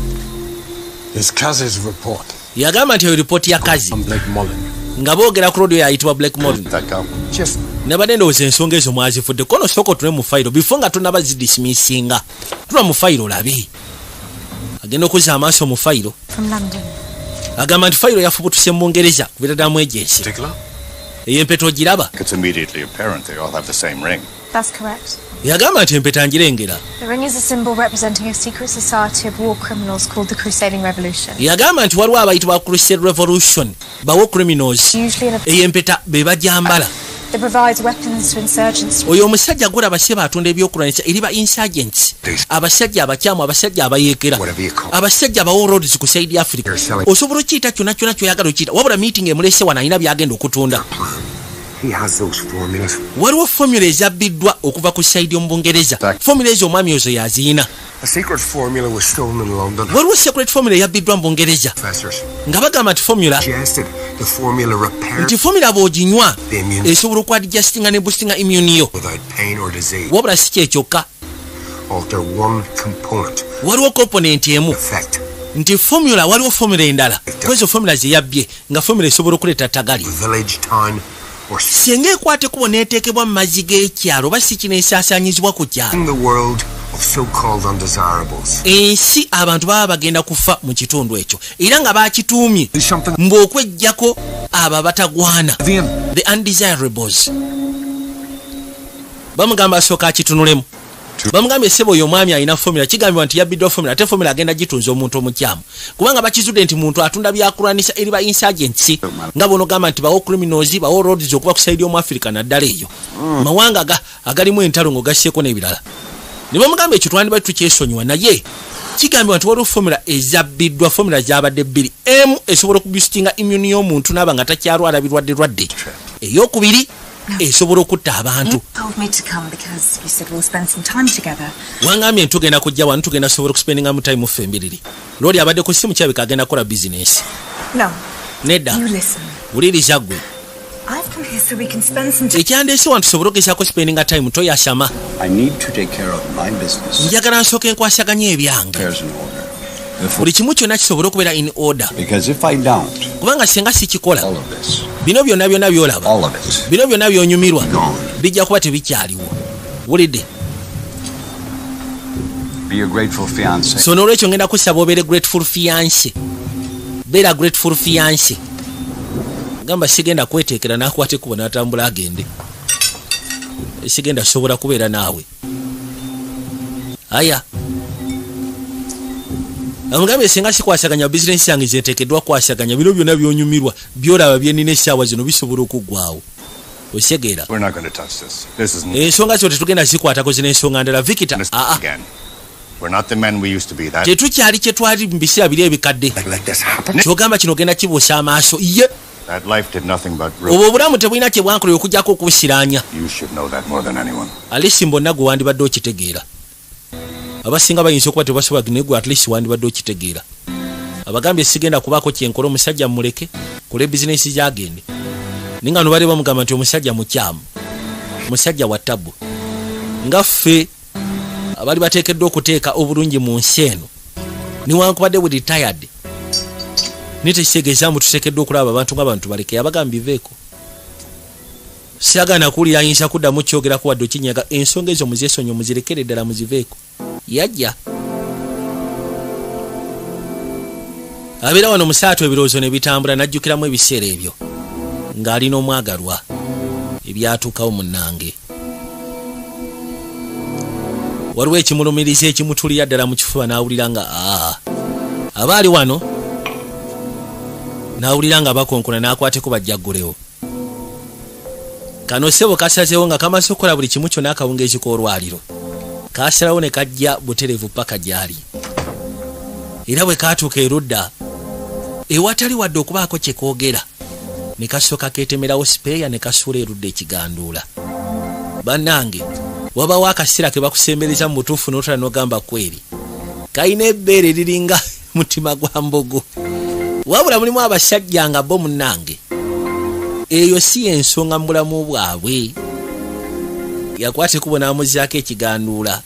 Is Kaz's report Yagamba nti eyo ripooti ya Kazi on Blake Mullen. Nga boogera ku roodi oyo ayitibwa Blake Mullen. That go. Just Nabadde ndowooza ensonga ezo mwazifudde kono. Sooka otule mu fayiro before nga tonaba zidismissinga, tula mu fayiro olabe. Agenda okuzza amaaso mu fayiro. From London. Agamba nti fayiro yafubutuse mu Bungereza kubira ddala mu agency. Particular? Eyo empeta ogiraba? It's immediately apparent they all have the same ring. That's correct. Yagamba nti empeta ngirengera. The ring is a symbol representing a secret society of war criminals called the Crusading Revolution. Yagamba nti waliwo abayitibwa Crusade Revolution, ba war criminals. Usually in a Eyo empeta be bajambala. that provides weapons to insurgents. Oyo omusajja gwolaba seba atunda ebyokulwanyisa eri ba insurgents, abasajja abakyamu, abasajja abayeekera, abasajja aba warlords ku side Africa. Osobola okiyita kyonna kyonna kyoyagala okiyita, wabula meeting emulese wano, alina byagenda okutunda. He has those formulas. Waliwo formula ezabbiddwa okuva ku side omu Bungereza. Formula ezo omwami ozo yaziyina. A secret formula was stolen in London. Waliwo secret formula eyabbiddwa mu Bungereza. Professors Nga bagamba nti formula suggested the formula repaired nti formula bw'oginywa the immune esobola okwadjustinga ne boostinga immune yo without pain or disease. Wabula si kyekyokka. Alter one component Waliwo component emu effect. Nti formula, waliwo formula endala kwezo formula zeyabbye, nga formula esobola okuleeta tagali. Village, town, or Singa ekwata ekkubo n'eteekebwa mu mazzi g'ekyalo, oba si kino esaasaanyizibwa ku kyalo, in the world of so-called undesirables. Ensi abantu baba bagenda kufa mu kitundu ekyo, era nga bakituumye mbu okweggyako abo abatagwana, the undesirables. Bamugamba asooka akitunulemu. Bamugambye, "Ssebo, oyo omwami alina formula. Kigambibwa nti yabbiddwa formula, ate formula agenda gitunza omuntu omukyamu, kubanga bakizudde nti muntu atunda byakulwanisa eri ba insurgents, nga bonogamba nti bawo criminals, bawo roads okuba ku side y'omu Africa, naddala eyo mawanga agalimu entalo ng'ogasseeko n'ebirala." Ne bamugamba, "Ekyo twandibadde tukyesonyiwa, naye kigambibwa nti waliwo formula ezabbiddwa. Formula zabadde bbiri: emu esobola okuboostinga immune y'omuntu n'aba nga takyalwala birwadde lwadde, eyokubiri esobola okutta abantu." You told me to come because you said we'll spend some time together. Wangambye ntugenda kujja wano, tugenda sobola okuspendingamu time ffe embiriri. Looli abadde ku simu, kirabika agenda kukola bizinesi. No. Nedda. You listen. Wuliriza ggwe. I've come here so we can spend some time. Ekyandeese wano tusobole okugezaako spendinga time. Toyasama. I need to take care of my business. Njagala nsooka enkwasaganya ebyange. Affairs in order. Buli kimu kyonna kisobole okubeera in order. Because if I don't, Kubanga singa sikikola, all of this, bino byonna byonna byolaba, all of it, bino byonna byonyumirwa bijja kuba tebikyaliwo. Wulidde? Be a grateful fiance. So n'olwekyo ngenda kusaba obeere grateful fiance, beera grateful fiance. Gamba, "Sigenda kweteekera." Nakwata ekkubo n'atambula agende. "Sigenda sobola kubeera naawe." Aya, amugambye, "Singa sikwasaganya bizinesi yange zenteekeddwa kwasaganya, bino byonna byonyumirwa byolaba byenina essaawa zino bisobola okuggwawo." Osegeera? We're not going to touch this. This is Ensonga zino tetugenda zikwatako, zino ensonga ndala, Vikita. Aa. again. We're not the men we used to be. That Tetukyali kye twali mu biseera biri ebikadde. Kyogamba kino ogenda kibuusa amaaso ye? That life did nothing but ruin. Obwo obulamu tebulina kye bwankolera okugyako okubusiraanya. You should know that more than anyone. At least mbonna gwe wandibadde okitegeera. Abasinga bayinza okuba tebasobola, naye gwe at least wandibadde okitegeera. Abagambye, "Sigenda kubaako kyenkola, omusajja mumuleke kola bizinesi gyagende." Naye nga nobali bamugamba nti omusajja mukyamu, musajja wa tabu, nga ffe abali bateekeddwa okuteeka obulungi mu nsi eno, newankubadde bwe retired, naye tekitegeeza mbu tuteekeddwa okulaba abantu nga bantu baleke. Abagamba, "Biveeko, syagana kuwulira ayinza kuddamu kyogerako wadde okinyaga. Ensonga ezo muzeesonyi, muzirekere ddala, muziveeko." Yajja abeera wano musaatu, ebirowoozo ne bitambula, n'ajjukiramu ebiseera ebyo ng'alina omwagalwa, ebyatuukawo. Munnange, waliwo ekimulumiriza, ekimutulira ddala mu kifuba, n'awulira nga aa aba ali wano, n'awulira nga bakonkona, n'akwateko bajjaggulewo. Kano ssebo kasazeewo nga kamaze okukola buli kimu kyonna akawungeezi k'olwaliro, kasalawo ne kajja butereevu paka gy'ali. Era bwe katuuka erudda ewatali wadde okubaako kye koogera, ne kasooka keetemerawo sipeeya ne kasuula erudda ekiganduula. Bannange, wabawo akaseera ke bakusembereza mu butuufu n'otala n'ogamba kweri kalina ebbeere eriringa mutima gwa mbogo. Wabula mulimu abasajja nga bo, munnange, eyo si yensonga mu bulamu bwabwe. Yakwata ekubo n'amuzzaako ekiganduula,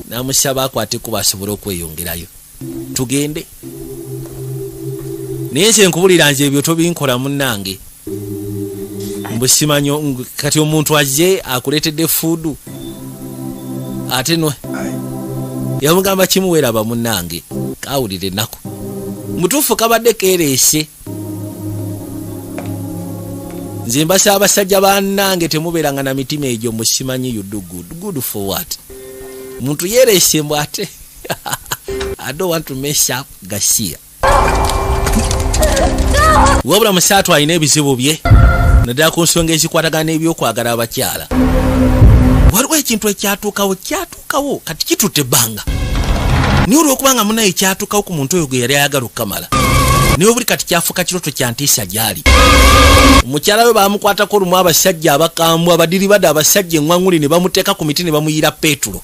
n'amusaba akwate ekubo asobole okweyongerayo. Tugende, naye nze nkubulira, nze ebyo tobinkola, munnange. Mbu simanyi kati omuntu azze akuleetedde food, ate no yamugamba kimuweeraba. Munnange, kawulira ennaku mutuufu, kabadde keereese. Nze mbasaba, abasajja bannange, temubeeranga na mitima egyo. Musimanyi, you do good. Good for what? Muntu yeereese mbw ate I don't want to mess up gasiya. Wabula musaatu alina ebizibu bye, naddala ku nsonga ezikwatagana n'ebyokwagala abakyala. Waliwo ekintu ekyatuukawo, kyatuukawo kati kitutte ebbanga, naye olwokubanga munaye kyatuukawo ku muntu oyo gwe yali ayagala okukamala, naye obuli kati kyafuuka kiroto kya ntiisa gy'ali. Omukyala we bamukwatako olumu abasajja abakambwe, abadiribadde, abasajja eŋŋwaŋuli, ne bamuteeka ku miti ne bamuyira peetulo.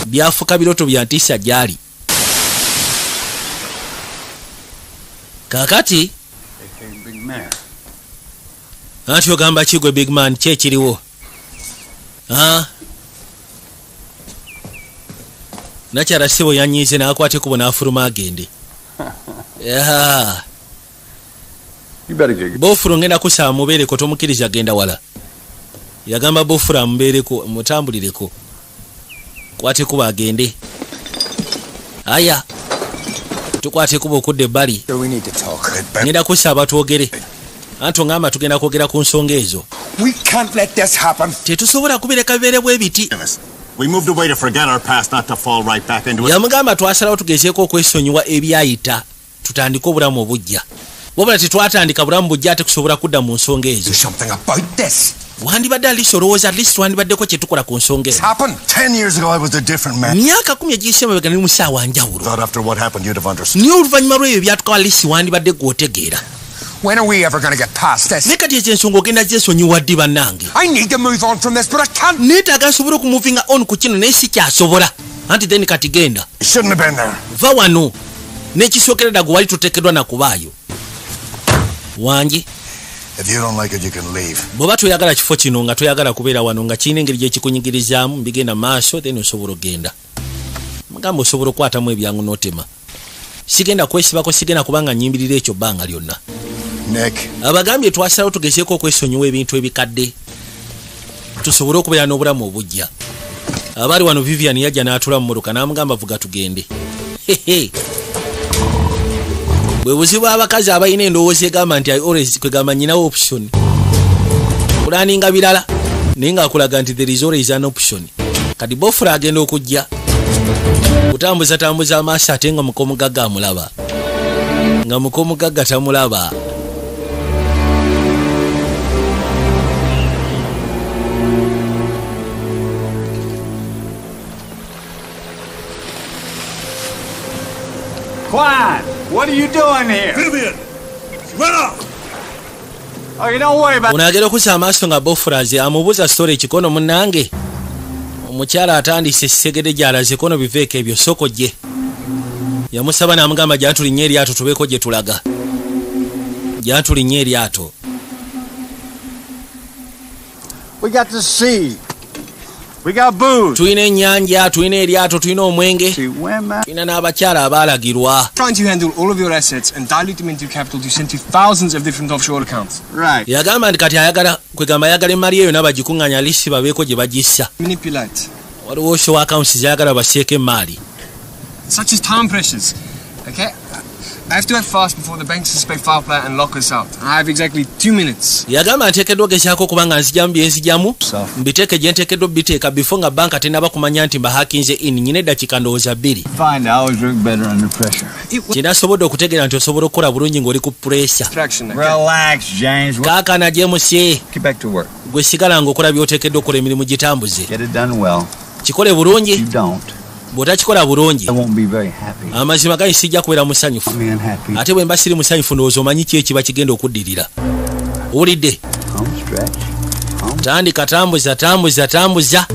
Byafuuka biroto bya ntiisa gy'ali kaakati. Big man. Anti ogamba kigwe, big man, ki ekiriwo? Ah? Nakyala ssebo yanyiize n'akwata ekkubo n'afuluma agende. Yeah. You better get Bofuro, ngenda kusaba mubeereko, tomukkiriza genda wala. Yagamba bofuro amubeereko, mutambulireko, kwata ekkubo agende. Aya, tukwata ekkubo okudda ebbali. We need to talk. Ngenda kusaba twogere, anti ongamba tugenda kwogera ku nsonga ezo. We can't let this happen. Tetusobola kubireka bibeere bwe biti. We moved away to forget our past, not to fall right back into it. Yamugamba twasalawo tugezeeko okwesonyiwa ebyayita, tutandike obulamu obujja, wabula tetwatandika bulamu bujja ate kusobola kudda mu nsonga ezo. Something about this. Wandibadde at least olowooza, at least twandibaddeko kye tukola ku nsonga ezo. Happen. 10 years ago, I was a different man. Myaka 10 egiyise emabega nali musaawa njawulo. Thought after what happened, you'd have understood. Naye oluvannyuma lw'ebyo byatukawa, at least wandibadde gweotegeera. When are we ever going to get past this? Naye kati ekyo ensonga ogenda gyesonyiwa ddi, bannange? I need to move on from this, but I can't. Neetaaga nsobole okumuvinga on ku kino, naye sikyasobola. Anti then kati genda. You shouldn't have been there. Va wano, n'ekisookera dda gwe wali toteekeddwa nakubaayo wangi. If you don't like it, you can leave. Bw'oba toyagala kifo kino, nga toyagala kubeera wano, nga kirina engeri gyekikunyigirizamu bigenda maaso, then osobola ogenda. Mugamba osobola okukwatamu ebyangu n'otema. Sigenda kwesibako, sigenda kubanga nyimbirira ekyo bbanga lyonna. Nick, Abagambye twasalawo tugezeeko okwesonyiwa ebintu ebikadde, tusobole okubeera n'obulamu obujja. Abaali wano, Vivian yajja n'atula mu mmotoka n'amugamba, "Vuga tugende." Hehe. Bwe buzibu abakazi abalina endowooza egamba nti I always, kwegamba nyinawo option, kulaninga birala, naye ng'akulaga nti there is always an option. Kati bofula agenda okujja kutambuza tambuza amaaso, ate nga muka omugagga amulaba, nga muka omugagga tamulaba. Quan, what are you doing here? Vivian! Run off! Oh, you don't worry about Ono agenda okusa amaaso nga bofulaze amubuuza story ekikono. Munnange omukyala atandise essegede gy'alaze kono, biveeko ebyo, soko gye yamusaba n'amugamba, "Jantulinnya eryato tubeeko gye tulaga, jantulinnya eryato." We got the sea. We got booze. Tulina ennyanja, tulina eryato, tulina omwenge, See women. Tulina n'abakyala abaalagirwa. Trying to handle all of your assets and dilute them into capital to send to thousands of different offshore accounts. Right. Yagamba nti kati ayagala, kwegamba ayagala emali eyo nabagikuŋŋanya lisi babeeko gye bagissa. Manipulate. Waliwo offshore accounts zayagala baseeko emaali. Such as time pressures. Okay? I have to act fast before the banks suspect foul play and lock us out. I have exactly 2 minutes. Yagamba nteekeddwa ogezaako okuba nga nzijamu byenzijamu, mbiteeke gye nteekeddwa obiteeka before nga banka tenaba kumanya nti mbahakinze in. Nyina eddakiika ndowooza 2. Find I always work better under pressure. Kyenasobodde okutegeera nti osobola okukola bulungi ng'oli ku pressure. Distraction. Okay? Relax, James. Kaakana James. Get back to work. Gwe sigala ng'okola by'oteekeddwa okukola, emirimu gitambuze. Get it done well. Kikole bulungi. You don't, Bw'otakikola bulungi, I won't be very happy. amazima gali sijja kubeera musanyufu. I'll be unhappy. Ate bwe mba siri musanyufu, ndowooza omanyi ki ekiba kigenda okuddirira. Owulidde? Home stretch. Tandika, tambuza, tambuza, tambuza,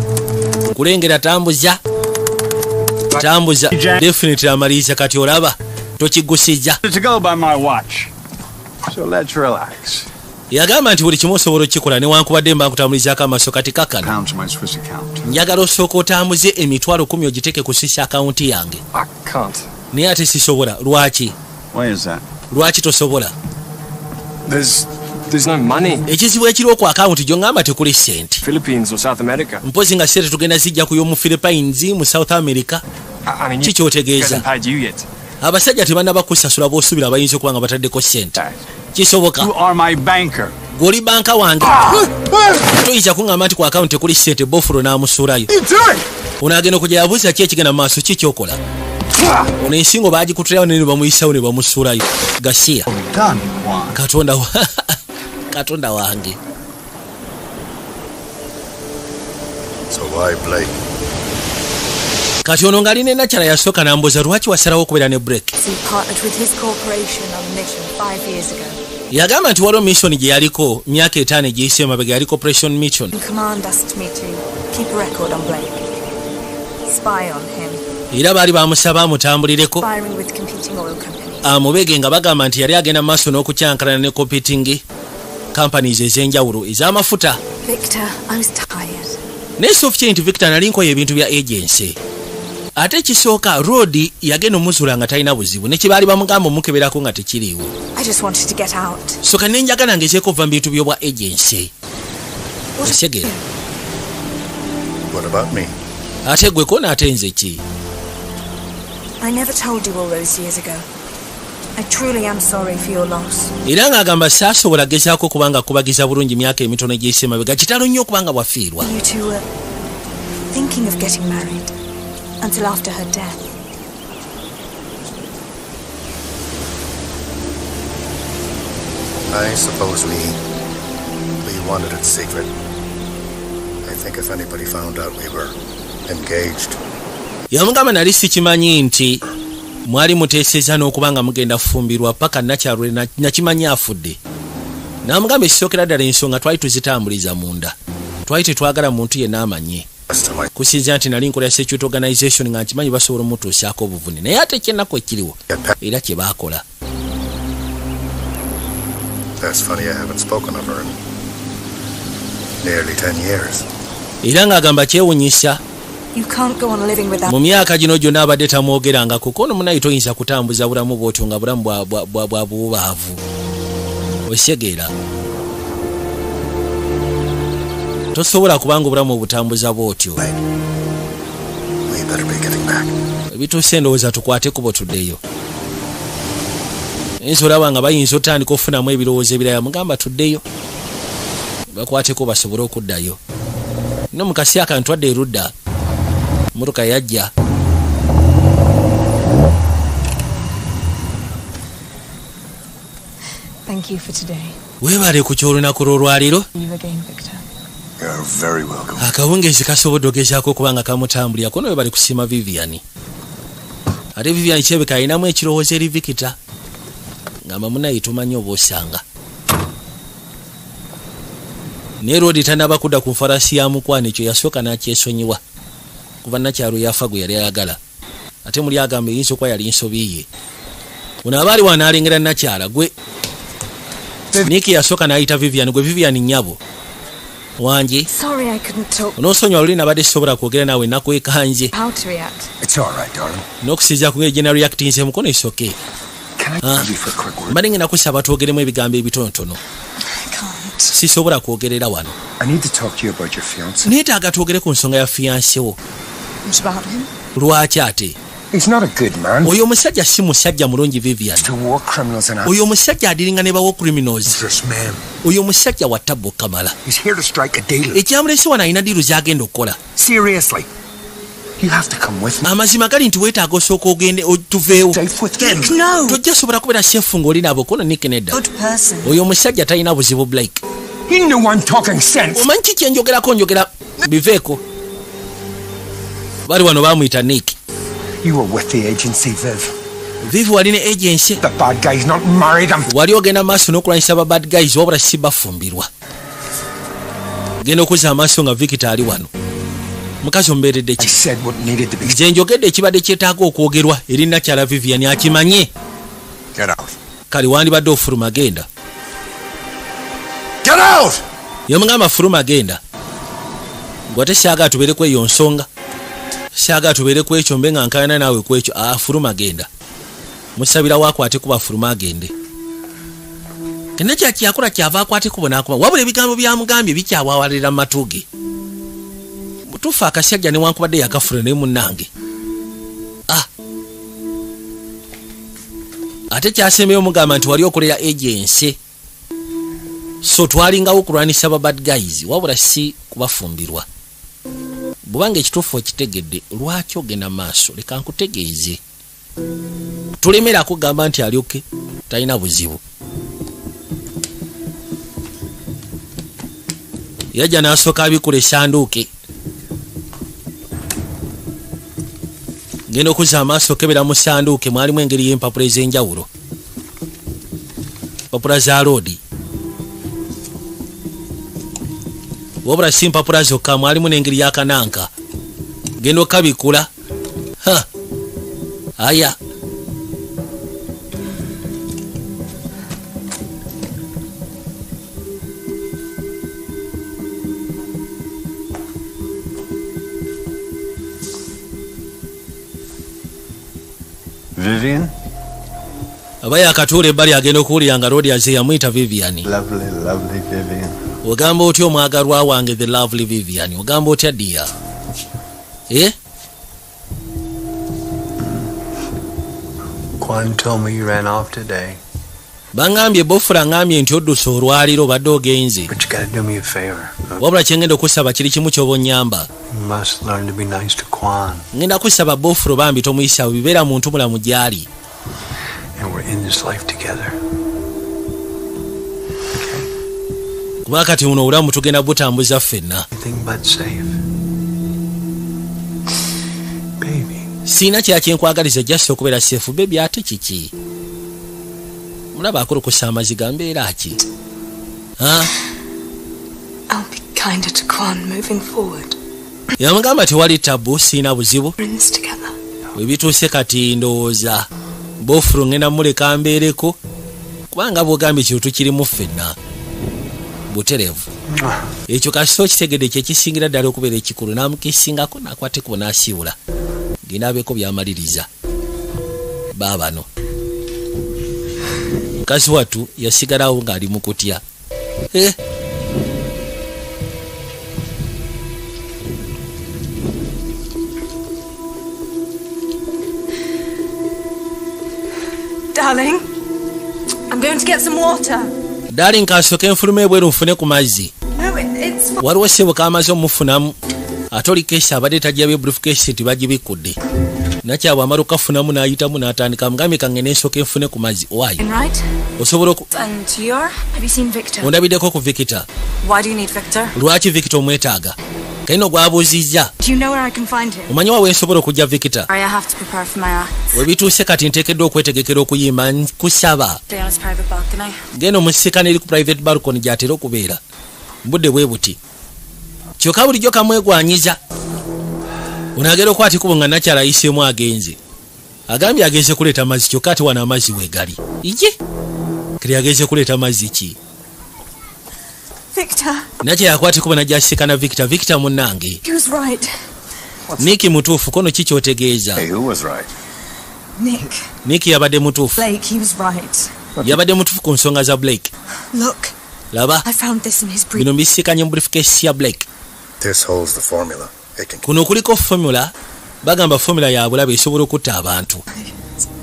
nkulengera, tambuza, tambuza. Definitely amaliriza kati, olaba tokigusijja. To go by my watch. So let's relax. Yagamba nti buli kimu osobola okukikola newankubadde mba nkutambulizaako amaaso. Kati kakana. Pounds my Swiss account. Njagala osooka otambuze 100,000 ogiteeke ku Swiss account yange. I can't. Naye ate sisobola. Lwaki? Why is that? Lwaki tosobola? There's no money. Ekizibu ekiriwo, ku akawunti gyongamba tekuli ssente. Philippines or South America. Mpozi nga sente tugenda zijja ku y'omu Philippines, mu South America. I mean, you Kikyotegeeza? hasn't paid you yet. Abasajja tebannaba kusasula, b'osuubira bayinza okuba nga bataddeko ssente, kisoboka. You are my banker. Gw'oli banka wange, toyinza kuŋŋamba nti ku akawunti tekuli ssente. Bofulo n'amusuulayo. Ono agenda okujja yabuuza, ki ekigenda mu maaso? Ki kyokola? Ono ensingo baagikutulayo ne bamuyisawo ne bamusuulayo gasiya. Done, Juan. Katonda wange. So why Blake? Kati ono ng'alina enakyala yasooka n'ambuuza, "Lwaki wasalawo okubeera ne Blake?" He partnered with his corporation on a mission 5 years ago. Yagamba nti waliwo mission gye yaliko myaka 5 egiyise emabega, yaliko operation mission. And command asked me to keep a record on Blake. Spy on him. Era baali bamusaba amutambulireko, Firing with competing oil companies. amubege nga bagamba nti yali agenda mu maaso n'okukyankalana ne competing companies ez'enjawulo ez'amafuta. Victor, I was tired. Naye sof kye nti Victor, nali nkoye ebintu bya agency. Ate ekisooka Roodi yagenda omuzuula nga talina buzibu, ne kye baali bamugamba omukeberako nga tekiriiwo. I just wanted to get out. Soka ne njagala ngezeeko okuva mu bintu by'obwa agency, osegera? What about me? Ate gwe kona, ate nze ki? I never told you all those years ago. I truly am sorry for your loss. Era ng'agamba saasobola gezaako kubanga kubagiza bulungi myaka emitono egiyise emabega. Kitalo nnyo okubanga bwafiirwa. You two were thinking of getting married until after her death. I suppose we wanted it secret. I think if anybody found out we were engaged, Yamugamba nali sikimanyi nti mwali muteeseza n'okuba nga mugenda kufumbirwa paka nakyalwe nakimanyi afudde. N'amugamba ekisookera ddala ensonga twali tuzitambuliza munda, twali tetwagala muntu yenna amanye, kusinzira nti nali nkolera security organization nga nkimanyi basobola omutuusaako obuvune. Naye ate ekyennaku ekiriwo era kye baakola. That's funny, I haven't spoken of her in nearly 10 years. Era ng'agamba kyewunyisa. You can't go on living with that. Mu myaka gino gyonna abadde tamwogerangako. Kono munayi toyinza kutambuza bulamu bwotyo nga bulamu bwa bubaavu, osegeera? Tosobola kubanga obulamu obutambuza bwotyo. We better be getting back. Ebituuse endowooza tukwate kubo tuddeyo. Ensi olaba nga bayinza otandika okufunamu ebirowoozo ebirala. Mugamba tuddeyo, bakwateko basobole okuddayo. No mu kaseera kano twadde erudda, motoka yajja. Thank you for today. Weebale ku kyolunaku lw'olwaleero. You again, Victor. You're very welcome. Akawungeezi kasobodde ogezaako okuba nga kamutambulira kono. Webali kusiima Vivian. Ate Vivian kirabika alinamu ekirowoozo eri Victor, ngamba munaye tomanyi oba osanga. Naye Rodi tanaba kudda ku nfarasi ya mukwano, ekyo yasooka n'akyesonyiwa kuva nakyalo yafa gwe yali ayagala. Ate muli agamba eyinza okuba yali nsobi ye. Ono aba ali wano alengera nakyala gwe Niki yasooka n'ayita Vivian. Gwe Vivian, nnyabo wange. Sorry I couldn't talk. Onoosonyiwa luli nabadde sisobola kwogera naawe, nakwekanje. How to react. It's all right, darling. N'okusinziira ku ngeri gye nareactinze, mukono isoke. Can I Ah. have you for a quick word? Mbadde ngenda kusaba twogeremu ebigambo ebitonotono. I can't. Sisobola kwogerera wano. I need to talk to you about your fiance. Neetaaga twogere ku nsonga ya fiance wo. What about him? Lwaki ate? He's not a good man. Oyo omusajja si musajja mulungi, Vivian. To war criminals and Oyo omusajja adiringa ne ba war criminals. dangerous men. Oyo omusajja wa tabbo kamala. He's here to strike a deal. Ekyamulese wano alina deal gy'agenda okukola. Seriously. You have to come with me. Amazima gali nti weetaaga osooka ogende tuveewo. Safe with him. No. Tojja sobola kubeera safe ng'oli nabo. Kono Nick, nedda. Good person. Oyo omusajja talina buzibu, Blake. You know I'm talking sense. Omanyi ki kyenjogerako? Njogera biveeko. Bali wano bamuyita Nick. You were with the agency, Viv. Vivi, wali ne agency. The bad guy's not married. I'm Wali ogenda maaso n'okulwanyisa ba bad guys, wabula si bafumbirwa. Genda okuzza amaaso nga Victor ali wano. Mukazi omubeeredde I ki? said what needed to be. Nze njogedde ekibadde kyetaaga okwogerwa eri nakyala Vivian akimanye. Get out. Kale wandibadde ofuluma, genda. Get out! Yamugamba fuluma, genda. Gwe ate saagala tubeere ku eyo nsonga, saagala tubeere ku ekyo, mbe nga nkayana naawe ku ekyo. Afuluma, genda. Musabirawo akwate kuba afuluma agende. Kena kyakyakola kyava akwate kubo n'akoma, wabula ebigambo byamugambye bikyawawalira mu matu ge. Butuufu akasajja newankubadde yakafula naye munnange. Ah. Ate kyasembeyo omugamba nti wali okolera agency, so twalingawo okulwanisa ba bad guys, wabula si kubafumbirwa. Bwubanga ekituufu okitegedde, lwaki ogenda maaso? Leka nkutegeeze, tulemera kugamba nti alyoke talina buzibu. Yajja n'asooka abikula esanduuke. Genda okuzza amaaso okebera mu sanduuke, mwalimu engeri y'empapula ez'enjawulo, mpapula za loodi. Wabula si mpapula zokka, mwalimu n'engeri y'akananka. Genda okabikula. Ha, aya. Vivian? Aba yakatuula ebbali, agenda okuwulira nga Rodi aze yamuyita Vivian. Lovely, lovely Vivian. Ogamba otya, omwagalwa wange, the lovely Vivian? Ogamba otya, dear? Eh? Quan told me you ran off today. Baŋŋambye, bofula ŋŋambye nti odduse olwaliro, obadde ogenze. But you gotta do me a favor. Wabula kyengenda okusaba kiri kimu, ky'oba onnyamba. You must learn to be nice to Quan. Ŋŋenda kusaba, bofulo, bambi tomuyisa bibeera muntu mulamu gy'ali. And we're in this life together. Kuba kati buno obulamu tugenda butambuza ffenna. Anything but safe. Baby. Siina kira kyenkwagaliza, just okubeera safe, baby. Ate kiki? Mulaba akulukusa amaziga, mbeera ki? Ha? I'll be kinder to Quan moving forward. Yamugamba tewali tabu, siina buzibu. We're in this together. Bwe bituuse kati ndowooza bofulu ngenda muleka mbeereko, kubanga bwogambye kino tukirimu ffenna butereevu. Ekyo kasita okitegedde, kyekisingira ddala okubeera ekikulu. N'amukisingako, n'akwata ekkubo n'asiibula, genda abeeko by'amaliriza. Baabano mukazi wattu yasigalawo ng'ali mu kutya. Eh, Darling, I'm going to get some water. Darling, kasooke nfuluma ebweru nfune ku mazzi. No, it's fine. Waliwo ssebo kamaze omufunamu, ate oli case abadde tajjabye briefcase nti bagibikudde. Nakyabwe amala okukafunamu n'ayitamu n'atandika, mugambye kange nensooka enfune ku mazzi owaayi. Right? Osobola oku And you're? Have you seen Victor? Ondabiddeko ku Victor? Why do you need Victor? Lwaki Victor omwetaaga? Kalina gwabuuzizza. Do you know where I can find him? Omanyi wa wensobola okujja Victor? Sorry, I have to prepare for my act. Webituuse kati nteekeddwa okwetegekera okuyimba, nkusaba. Stay on his private balcony. Genda omusisikana eri ku private balcony gy'atera okubeera budde bwe buti. Kyokka bulijjo kamwegwanyiza. Ono agenda okwata ekubo nga nakyala ayiseemu agenze, agambye agenze kuleeta mazzi, kyokka ate wano amazzi weegali. Ije kati agenze kuleeta mazzi ki? Victor, Nakyala akwata ekubo najja asisikana Victor. Victor munnange. he was right. Nick mutuufu kono ki kyotegeeza? Hey, who was right? Nick, Nick yabadde mutuufu. Blake, he was right. Yabadde mutuufu ku nsonga za Blake. Look, Laba. I found this in his brief. Bino mbisikanye mu briefcase ya Blake. This holds the formula. It can Kuno kuliko formula, bagamba formula ya bulabe, esobola okutta abantu.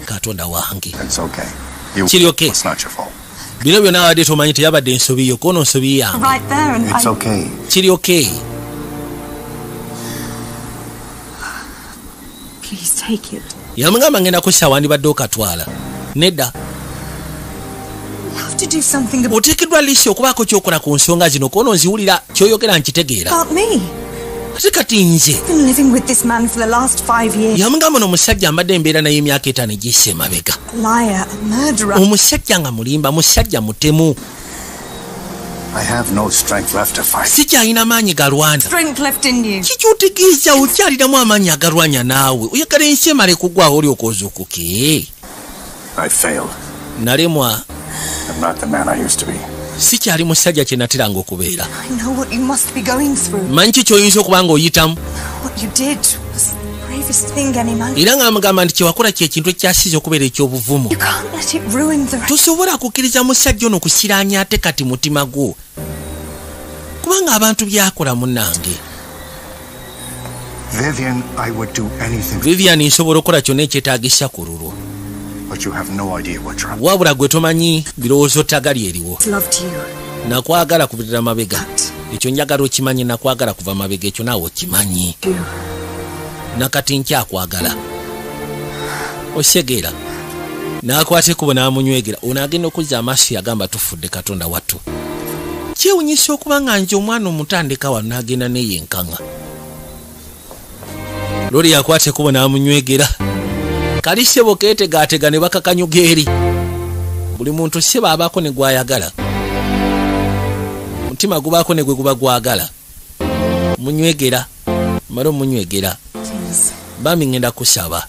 Katonda wange. It's okay. You, Kiri okay. It's not your fault. Bino byonna abadde tomanyi, teyabadde ensobi yo, kono nsobi yange. Right there, and It's I. okay. Kiri okay. Please take it. Yamugamba ngenda kussa, wandibadde okatwala. Nedda. You have to do something about Oteekeddwa lisi okubaako kyokola ku nsonga zino, kono nziwulira kyoyogera nkitegeera. me. Ate kati nze? I've been living with this man for the last 5 years. Yamugamba n'omusajja mbadde embeera naye emyaka 5 egiyise emabega. A liar, a murderer. Omusajja nga mulimba, musajja mutemu. I have no strength left to fight. Sikyalina maanyi galwana. Strength left in you. Kikyotegeeza okyalinamu amaanyi agalwanya? Naawe oyagala ensi emale kugwawo olyoka ozuukuke? I failed. Nalemwa. I'm not the man I used to be. Sikyali musajja kye nateranga okubeera. I know what you must be going through. Manyi ki kyoyinza okuba nga oyitamu. What you did was the bravest thing any man. Era ng'amugamba nti kyewakola kyekintu ekyasiza okubeera ekyobuvumu. You can't let it ruin the rest. Tosobola kukkiriza musajja ono kusiraanya ate kati mutima gwo, kubanga abantu byakola, munnange. Vivian, I would do anything, Vivian, nsobola okukola kyonna ekyetaagisa ku lulwo. but you have no idea what you're up. Wabula gwe tomanyi birowoozo ttagali eriwo. Loved you. Nakwagala kuvirira mabega, ekyo njagala okimanyi. Nakwagala kuva mabega, ekyo naawe okimanyi. Nakati nkyakwagala, osegeera. N'akwata ekkubo n'amunywegera. Ono agenda okuzza amaaso, yagamba tufudde. Katonda wattu, kyewunyisa okuba nga nze omwana omutandika wano n'agenda neyenkanga. Loli yakwata ekkubo n'amunywegera. Kali ssebo keetegaatega ne bakakanyuga eri. Buli muntu ssebo abaako ne gwayagala, mutima gubaako ne gwe guba gwagala. Munywegera, male omunywegera. Bambi ngenda kusaba,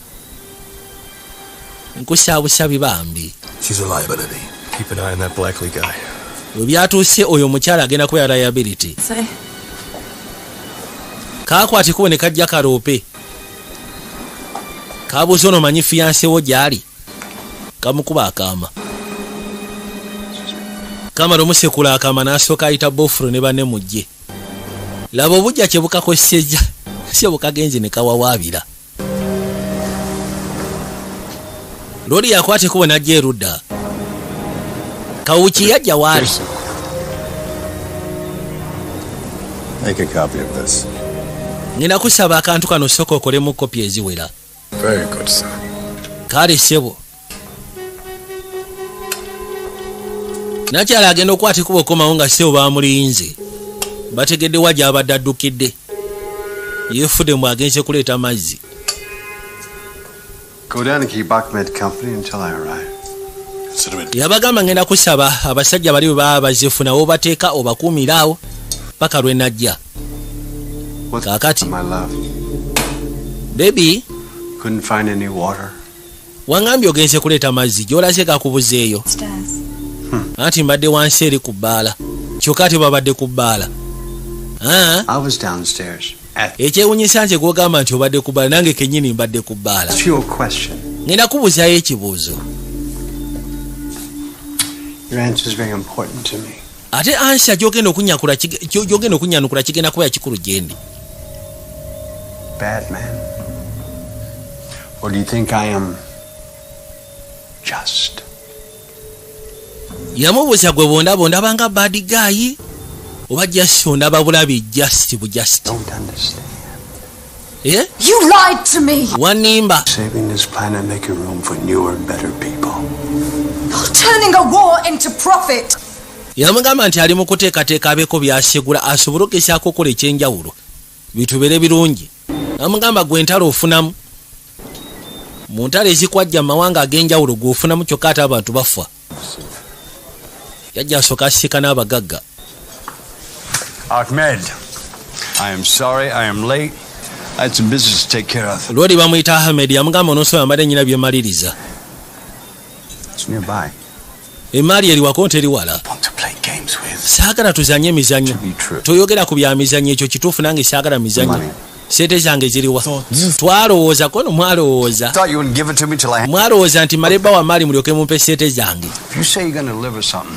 nkusaba busabi bambi. She's a liability. Keep an eye on that Blackley guy. Bwe byatuuse, oyo omukyala agenda kubeera liability. Say, Kakwata ekubo ne kajja kaloope, kabuuza ono, manyi fiancé wo gy'ali? Kamukuba akaama, kamala omusekula akaama n'asooka ayita bofuro ne banne mujje. Laba obujja kye bukakosezza, si obukagenze ne kawawaabira. Loli yakwata ekkubo n'ajja erudda. Kawuki yajja waali. Make a copy of this. Ngenda kusaba akantu kano sooka okolemu kopi eziwera. Very good, sir. Kale ssebo. Nakyala agenda okukwata ekkubo okomawo nga ssebo bamulinze. Bategedde wa gy'abadde addukidde. Yeefudde mbu agenze kuleeta mazzi. Go down and keep Ahmed company until I arrive. Consider it. Yabagamba ngenda kusaba abasajja bali bwe baba bazifuna obateeka obakuumira awo paka lwe najja. Kaakati My love. Baby. Couldn't find any water. Waŋŋambye ogenze kuleeta mazzi, gy'olaze gakubuzeeyo. Upstairs. Anti mbadde wansi eri ku bbaala, kyokka ate babadde ku bbaala. Ah, I was downstairs. At ekyewunyisa nze gw'ogamba nti obadde ku bbaala, nange kennyini mbadde ku bbaala. Ask you a question. Ngenda kubuuzaayo ekibuuzo. Your answer is very important to me. Ate answer gy'ogenda okunyakula gy'ogenda okunyanukula kigenda kuba yakikulu gyendi. Bad man. Or do you think I am just? Yamubuuza gwe bondaba ondabanga bad guy oba just ondaba bulabi just bu just? Don't understand. Eh? You lied to me! Wanimba. Saving this planet, making room for newer, better people. Turning a war into profit! Yamugamba nti ali mu kuteekateeka abeeko byasegula asobole okugezaako okukola ekyenjawulo bitubeere birungi. Namugamba gwe entalo ofunamu mu ntalo ezikwajja mu mawanga ag'enjawulo gw'ofunamu, kyokka ate abantu bafa. Yajja asooka asisiika n'abagagga. Ahmed, I am sorry I am late. I had some business to take care of. Lwoli bamuyita Ahmed. Yamugamba onoosoma mbadde nyina byemaliriza. It's nearby. Emaali eri wako nteri wala. Saagala tuzanye emizannyo, toyogera ku bya mizannyo. Ekyo kituufu, nange saagala mizannyo. Sente zange ziriwa? Twalowooza kono mwalowooza. Thought you wouldn't give it to me till I. Mwalowooza nti male bbawa maali mulyoke mumpe sente zange. If you say you're going to deliver something,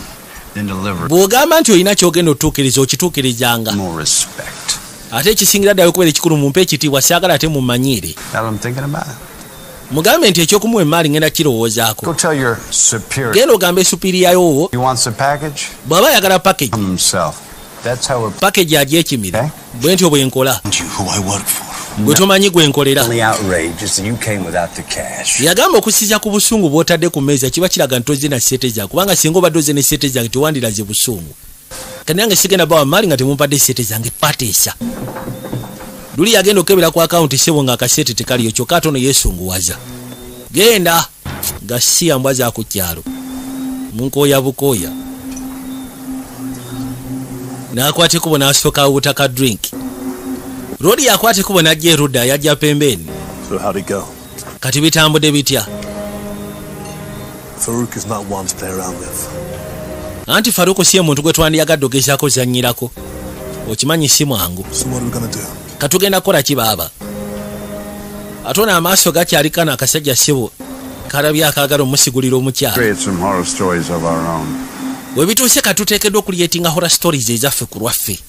then deliver. Bw'ogamba nti olina kyogenda otuukiriza, okituukirizanga. More respect. Ate ekisingira ddala okubeera ekikulu, mumpe ekitiibwa, saagala ate mumanyiire. Now that I'm thinking about it. Mugambe nti ekyokumuwa emaali ngenda kirowoozaako. Go tell your superior. Genda ogambe superior yowo. He wants the package? Bw'aba ayagala package, Himself. That's how we're. package agyekimira. Bwe ntyo bwe nkola. Who I work for. Gwe tomanyi gwe nkolera. Only outrage is that you came without the cash. Yagamba okusiza ku busungu bw'otadde ku mmeeza kiba kiraga nti ozze na ssente zange, kubanga singa obadde ozze ne ssente zange tewandiraze busungu. Kati nange sigenda bawa maali nga temumpadde ssente zange. Pateesa luli yagenda okukebera ku akawunti, ssebo, nga akasente tekaliyo, kyokka ate ono yeesunguwaza. Genda nga si yambwa za ku kyalo munkooya bukooya. N'akwata ekkubo n'asooka awuta drink. Lwoli yakwata ekkubo n'ajja erudda, yajja pembeeni. So how'd it go? Kati bitambudde bitya? Farouk is not one to play around with. Anti Faruku si ye muntu gwe twandiyagadde ogezaako zannyirako, okimanyi si mwangu. So what are we gonna do? Katugenda kukola ki baaba? Ate ono amaaso gakyali kano akasajja ssebo kalabye akaagala omusigulira omukyala. Create some horror stories of our own. Bwe bituuse katuteekeddwa okucreatinga horror stories ezaffe ku lwaffe.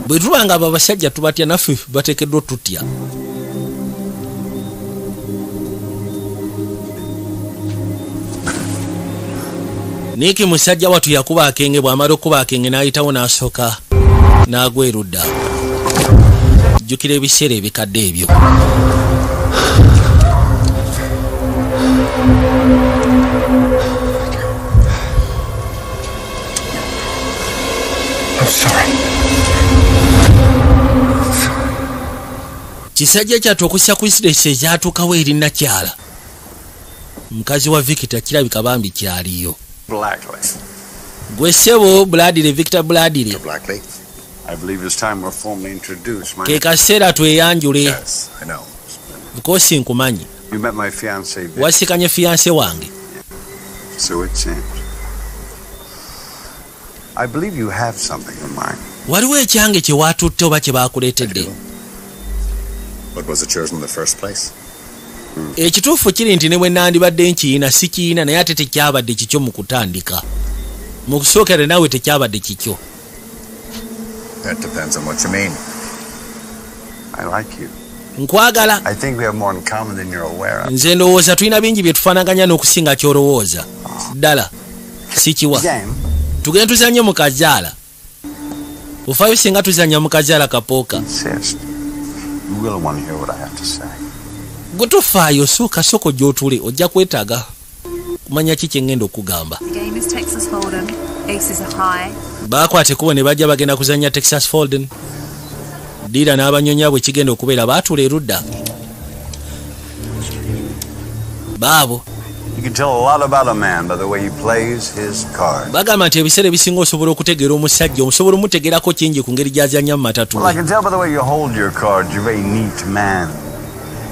Bwe tuba nga abo abasajja tubatya, naffe bateekeddwa otutya. Niiki musajja watu yakuba akenge. Bw'amala okuba akenge n'ayitawo n'asooka n'agwa erudda. Jjukira ebiseera ebikadde ebyo. I'm sorry. Kisajja kyattu okussa ku incidents ekyatuukawo eri nakyala mukazi wa Victor kirabika bambi kyaliyo. Blackley. Gwe ssebo Bradley, Victor Bradley. Blackley? I believe it's time we're formally introduced. My Ke kaseera tweyanjule. Yes, I know. Of nkumanyi. You met my fiancée, Vic. Wasikanye fiancé wange. So it seems. I believe you have something of mine. Waliwo ekyange kye waatutte oba kye baakuleetedde. But was it yours in the first place? Ekituufu kiri nti ne bwe nandibadde nkiyina sikiyina, naye ate tekyabadde kikyo mu kutandika. Mu kusookera naawe tekyabadde kikyo. That depends on what you mean. I like you. Nkwagala. I think we have more in common than you're aware of. Nze ndowooza tulina bingi bye tufaanaganya n'okusinga ky'olowooza. Ddala sikiwa. Game. Tugende tuzanye mu kazaala. Ofaayo singa tuzanya mu kazaala kapooka. Insist. You will want to hear what I have to say. Gwe tofaayo, sooka soko gy'otule, ojja kwetaaga kumanya ki kye ŋŋenda okugamba. The game is Texas Hold'em. Aces are high. Baakwata ekkubo ne bajja bagenda kuzannya Texas Hold'em. Dealer n'abanyonya bwe kigenda okubeera. Baatula erudda baabo. You can tell a lot about a man by the way he plays his cards. Bagamba nti ebiseera ebisinga osobola okutegeera omusajja, osobola omutegeerako kingi ku ngeri gy'azannya mu matatu. Well, I can tell by the way you hold your cards, you're a very neat man.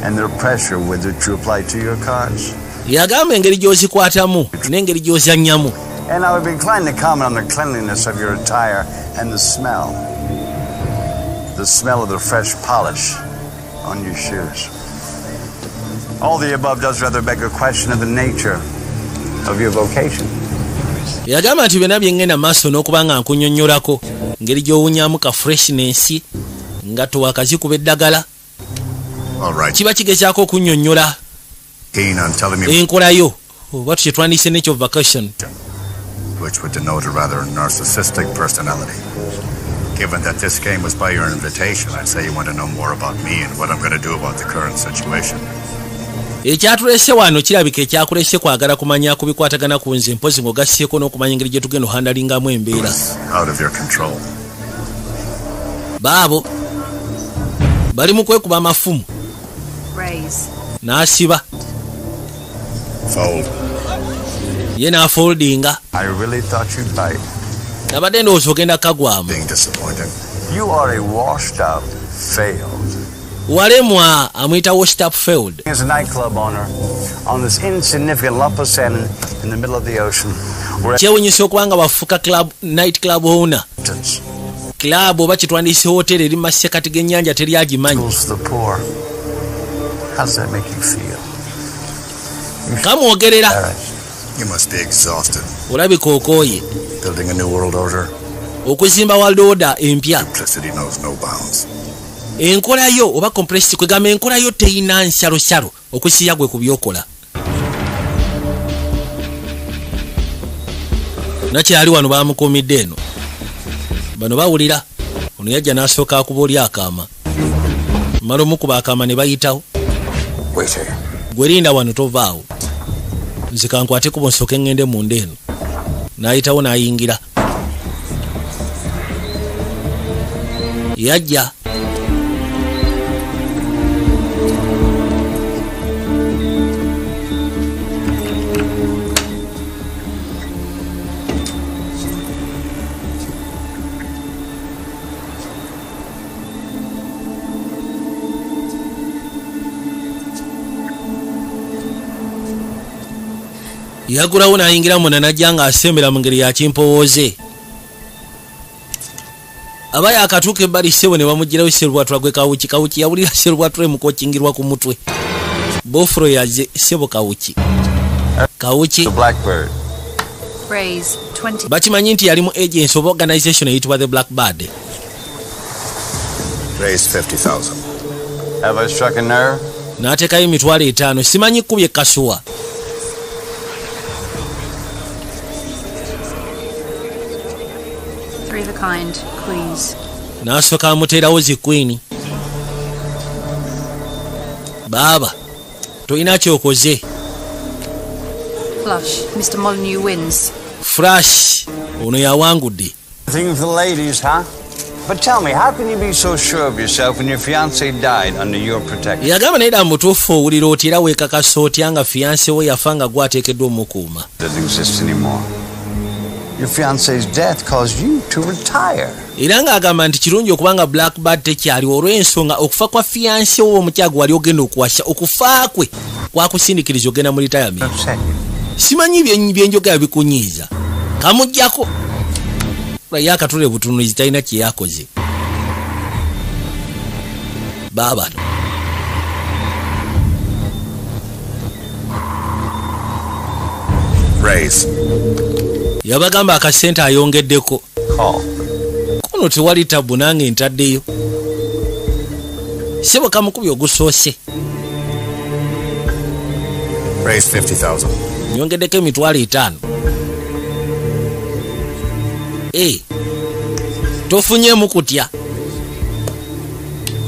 And the pressure with which you apply to your cards. Yagamba engeri gy'ozikwatamu n'engeri gy'ozannyamu. And I would be inclined to comment on the cleanliness of your attire and the smell. The smell of the fresh polish on your shoes. All the above does rather beg a question of the nature of your vocation. Yagamba nti byonna byeŋŋenda maaso n'okuba nga nkunyonnyolako, ngeri gy'owunyamu ka freshness nga towakazikuba eddagala, All right. kiba kigezaako okunnyonnyola Keen on telling me enkolayo oba tukyetwandise nekyo vocation. Which would denote a rather narcissistic personality. Given that this game was by your invitation, I'd say you want to know more about me and what I'm going to do about the current situation. Ekyatulese wano kirabika ekyakulese kwagala kumanya ku bikwatagana ku nze, mpozi ng'ogassieko n'okumanya engeri gye tugenda ohandalingamu embeera. Out of your control. Baabo bali mu kwekuba amafumu. Raise. N'asiba. Fold. Ye n'afoldinga. I really thought you'd bite. Nabadde ndowooza ogenda kagwamu. Being disappointed. You are a washed up, failed. Walemwa, amuyita washed up failed. As a nightclub owner on this insignificant lump of sand in the middle of the ocean, where Kyewunyisa okuba nga wafuuka club, night club owner, club oba kitwandiise hoteri eri mu masekati g'ennyanja, teri agimanyi. schools for the poor. How does that make you feel? Kamwogerera. You must be exhausted. Olabika okooye. Building a new world order. Okuzimba world order empya. Duplicity knows no bounds. Enkolayo oba complex, kwegamba enkolayo teyina nsalosalo okusiya gwe ku byokola. Nakyali wano bamukuumidde eno, bano bawulira ono yajja n'asooka akuba oli akaama, mala omukuba akaama ne bayitawo. Wait here. Gwe linda wano, tovaawo, nze kankwate kubo nsooke ŋŋende munda eno. N'ayitawo n'ayingira, yajja. Yagulawo n'ayingira munda, n'ajja ng'asembera mu ngeri ya kimpowooze. Aba yakatuuka ebbali, ssebo, ne bamugirawo serubwatula gwe Kawuki. Kawuki yawulira serubwatula emukokingirwa ku mutwe. Bofuro yaze, ssebo. Kawuki, Kawuki. The Blackbird. Raise. 20. Bakimanyi nti yali mu agency oba organization eyitibwa the Blackbird. Raise 50,000. Have I struck a nerve? N'ateekayo 50,000. Simanyi kkubye kasuwa. Three of a kind. Queens. N'asooka amuteerawo zi queen. Baaba tolina kyokoze. Flush. Mr. Molyneux wins. Flush, ono yawangudde. Thing for the ladies, huh? But tell me, how can you be so sure of yourself when your fiancé died under your protection? Yagamba naye ddala mutuufu owulira otya era weekakasa otya nga fiancé we yafa nga gwateekeddwa omukuuma? Doesn't exist anymore. Your fiancé's death caused you to retire. Era ng'agamba nti kirungi okuba nga Blackbird tekyaliwo olw'ensonga okufa kwa fiancé wo, omukyago wali ogenda okuwasa, okufa kwe kwakusindikiriza ogenda mu retirement. Upset you. Simanyi byenjogera bikunyiiza. Kamugjako ye akatule butunuzi, talina kyeyakoze. Baabano Raise. Yabagamba akasente ayongeddeko. Call. Kuno tewali tabu, nange ntaddeyo. Sebo kamukubi ogusoose. Raise 50,000. Nyongeddeko 50,000. Tofunyemu kutya.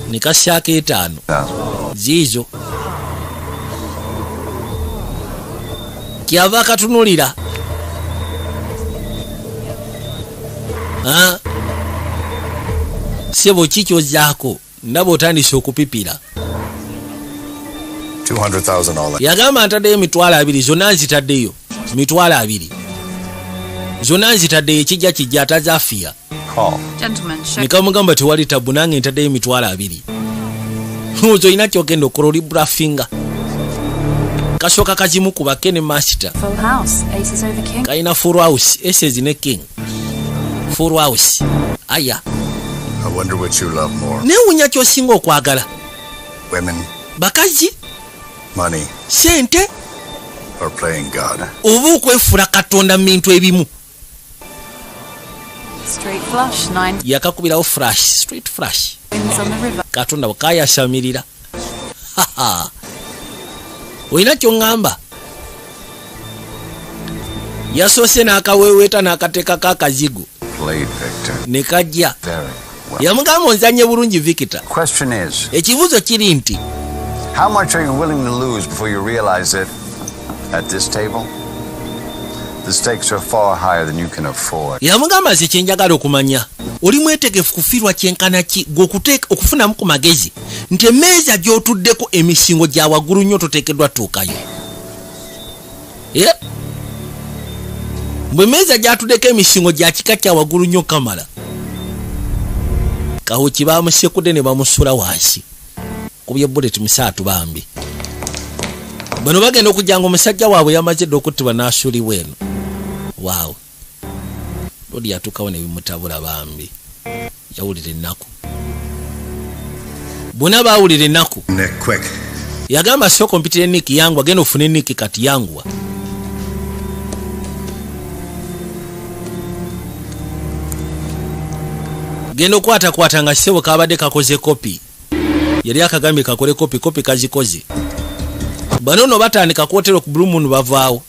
Nikasyako 5. Ziizo. Kyava akatunulira. Sebo kikyozaako ndaba otandise okupipira. 200,000 all in. Yagamba ntaddeyo 20,000 zonna nzitaddeyo. 20,000 zonna nzitaddeyo, ekijja kijja atazafiya. Call. Gentlemen, show Nikamugamba tewali tabu, nange ntaddeyo 20,000. Ozo olina kyogenda okukola, oli brafinga. Kasooka kazimukuba ke ne master. full house. Aces over king. Kalina full house, aces ne king. Full house. Aya. I wonder what you love more. Neewuunya ky'osinga okwagala. Women, Bakazi, money, sente, or playing God. oba okwefuula Katonda mu bintu ebimu. Straight flush. 9 Yakakubirawo flash, straight flash. wins on the river. Katonda bwekayasamirira. Olina ky'oŋŋamba? Yasoose n'akaweeweeta n'akateekako akazigo Played, Victor. ne kajja. Very well. Yamugamba onzanye bulungi Victor. Question is, Ekibuuzo kiri nti how much are you willing to lose before you realize that at this table, the stakes are far higher than you can afford? Yamugamba nze kyenjagala okumanya, oli mwetegefu kufiirwa kyenkana ki gwe okufunamu ku magezi nti emmeeza gy'otuddeko emisingo gya waggulu nnyo, toteekeddwa tuukayo. Bwe emmeeza gy'atuddeko emisingo gya kika kya waggulu nnyo, kamala kawuki bamusekudde ne bamusula wansi kubye bullet 3 bambi. Bano bagenda okujja nga omusajja waabwe yamaze dda okuttibwa n'asuulibwa eno. Waawo, lodi yatuukawo ne bimutabula bambi, yawulira ennaku. Bonna baawulira ennaku. Nick, quick. Yagamba sooka ompitire Nick, yanguwa, genda ofune Nick kati, yanguwa. Genda okwatakwata nga ssebo kabadde kakoze kopi, yali akagambye kakole kopi, kopi kazikoze. Bano nno batandika kwotera ku Blue Moon, bavaawo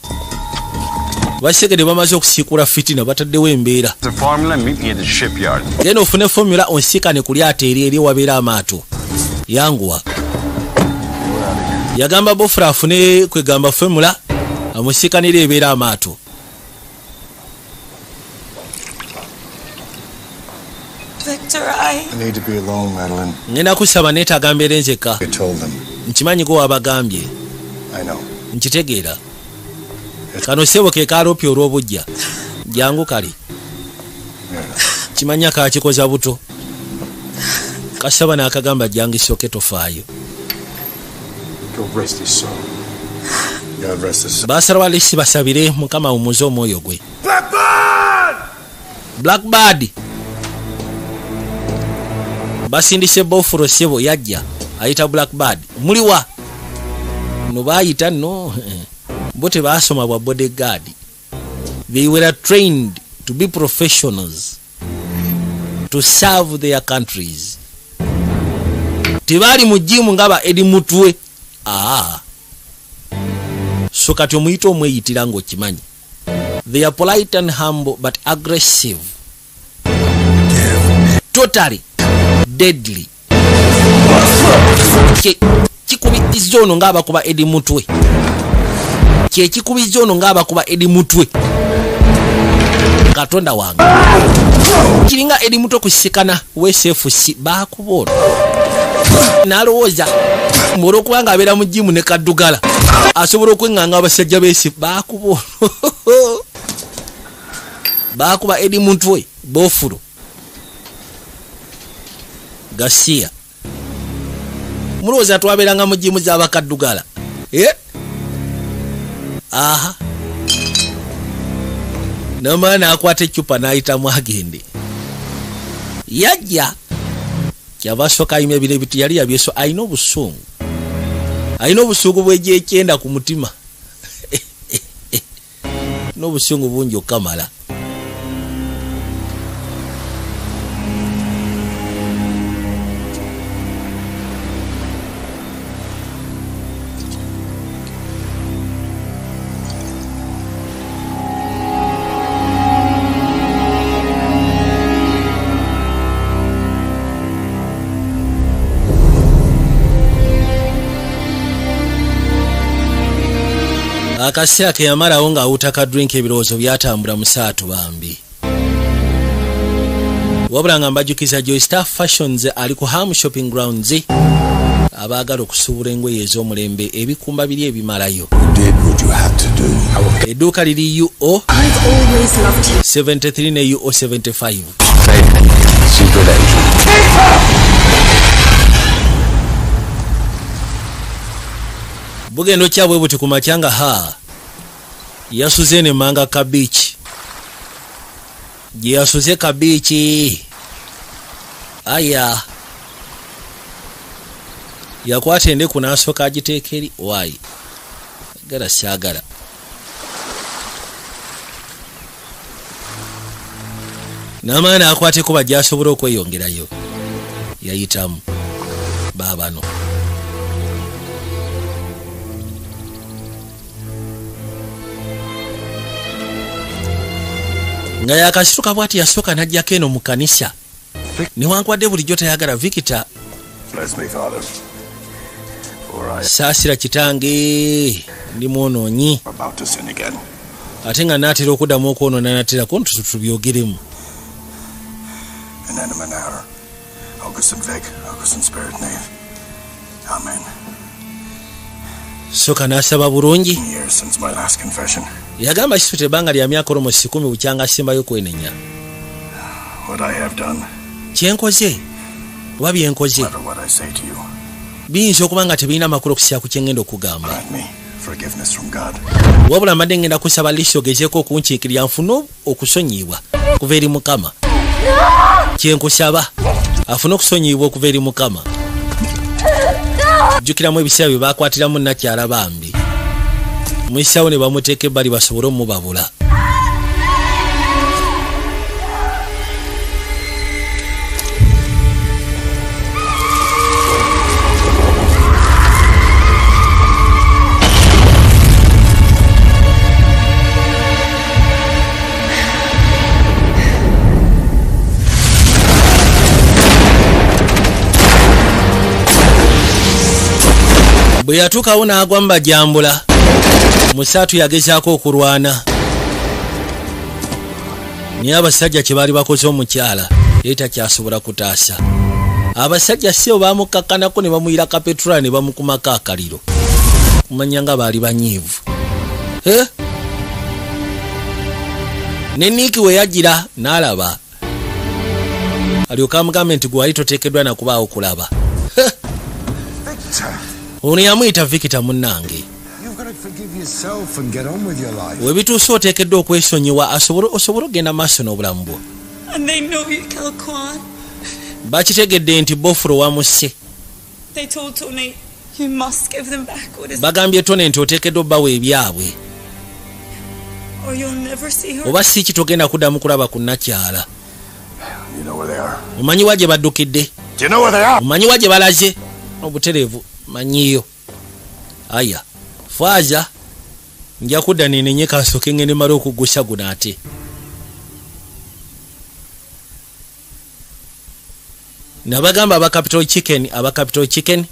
basegede bamaze okusiikula fitina, bataddewo embeera. The formula, meet me at the shipyard. Genda ofune formula onsiikane ku lyato eri wabeera amaato, yanguwa. Yagamba bofula afune kwegamba formula amusiikanire ebeera amaato. Victor, I. I need to be alone, Madeline. Ngenda kusaba, neetaaga mbeere nzekka. I told them. Nkimanyi gwe wabagambye. I know. Nkitegeera. Kano ssebo ke kalopya olw'obujja, jangu kale. Kimanya kakikoza buto, kasaba n'akagamba jangu isooke, tofaayo. God rest his soul. God rest his soul. Basalawo alisi basabire Mukama awummuze omwoyo gwe. Blackbird basindise bofulo, ssebo yajja ayita Blackbird, muliwa no bayita no bo tebasoma bwa bodyguard, they were trained to be professionals to serve their countries. Tebaali mu gym nga ba Edi Mutwe. So kati omuyita omweyitira ng'okimanyi. They are polite and humble but aggressive, totally deadly. Kikubiriza ono ng'abakuba Edi Mutwe, kyekikubiriza ono ng'abakuba Edi Mutwe. Katonda wange, kiringa Edi Mutwe kusikana wsfc bakuba ono n'alowooza olwokuba nga abeera mu gym ne kaddugala asobola okweŋŋanga abasajja b'esi. Bakuba ono, bakuba Edi Mutwe bofulo gasiya. Mulowooza twabeeranga mu gym z'abakaddugala? Aha, namala n'akwata eccupa n'ayitamu agende. Yajja kyava asooka ayima ebiro ebiti yali yabyeso. Alina obusungu, alina obusungu bwegyekyenda ku mutima. N'obusungu bungi okukamala. Akaseera ke yamalawo ng'awuta ka drink, ebirowoozo byatambula musaatu bambi. Wabula nga mbajjukiza, Joy Star Fashions ali ku Ham Shopping Grounds, abaagala okusuubula engoye ez'omulembe, ebikumba biri ebimalayo. Edduuka liri UO I've always loved you. 73 ne UO 75. Secret agent. Bugenda okyabwe buti ku makya nga ha yasuze nemanga ka beach, gye yasuze ka beach. Aya, yakwata endeku n'asooka agiteeka eri. Waayi, agala syagala n'amaani n'akwateko bajja asobole okweyongerayo. Yayitamu baabano. Nga yakasituka bwati, yasooka n'ajjako eno mu kanisa, newankubadde bulijjo tayagala. Victor. Bless me, Father. For I Saasira kitange, ndi mwonoonyi. am about to sin again. Ate nga naatera okuddamu okwonoona, naterako tubyogeremu. In enum an hour. Augustin Vic, Augustin Spirit Nave. Amen. Soka n'asaba bulungi. Years since my last confession. Yagamba kisute ebbanga lya myaka olomosi 10 bukyanga asembayo kwenenya. What I have done, Kyenkoze oba byenkoze matter what I say to you, biyinza okuba nga tebirina makulu okusinga ku kyengenda okugamba. Grant me forgiveness from God. Wabula mbadde ngenda kusaba lisi ogezeeko okunkiikirira nfune okusonyiyibwa okuva eri Mukama. Kyenkusaba, afune okusonyiyibwa okuva eri Mukama. Jjukiramu ebiseera bye bakwatiramu nakyala bambi muyisawo ne bamuteeka ebbali basobole omubabula. Bwe yatuukawo n'agwa mu bajambula. Musaatu yagezaako okulwana, naye abasajja kye baali bakoze omukyala yali takyasobola kutaasa. Abasajja si baamukakkanako ne bamuyira kapetrol ne bamukumako akaliro, kumanya nga baali banyiivu. Eh? Ne Niiki we yajjira n'alaba, alyoka amugambe nti gwe wali toteekeddwa nakubaawo kulaba. Eh? Victor, Ono yamuyita Victor munnange. you've got to forgive yourself and get on with your life. We bituuse oteekeddwa okwesonyiwa osobole okgenda maaso n'obulamu bwo. And they know you killed Kwan. Bakitegedde nti Bofulo wamusse. They told Tony you must give them back what is Bagambye Tone nti oteekeddwa obbawa ebyabwe or you'll never see her. oba si kitogenda kuddamu kulaba ku nakyala. You know where they are. Omanyi wa gye baddukidde? Do you know where they are? Omanyi wa gye balaze? Obutereevu manyiyo. Aya faaza, nja kudda nenenye, kasooke ngende male okuggusa guno. Ate nabagamba aba Capital Chicken, aba Capital Chicken,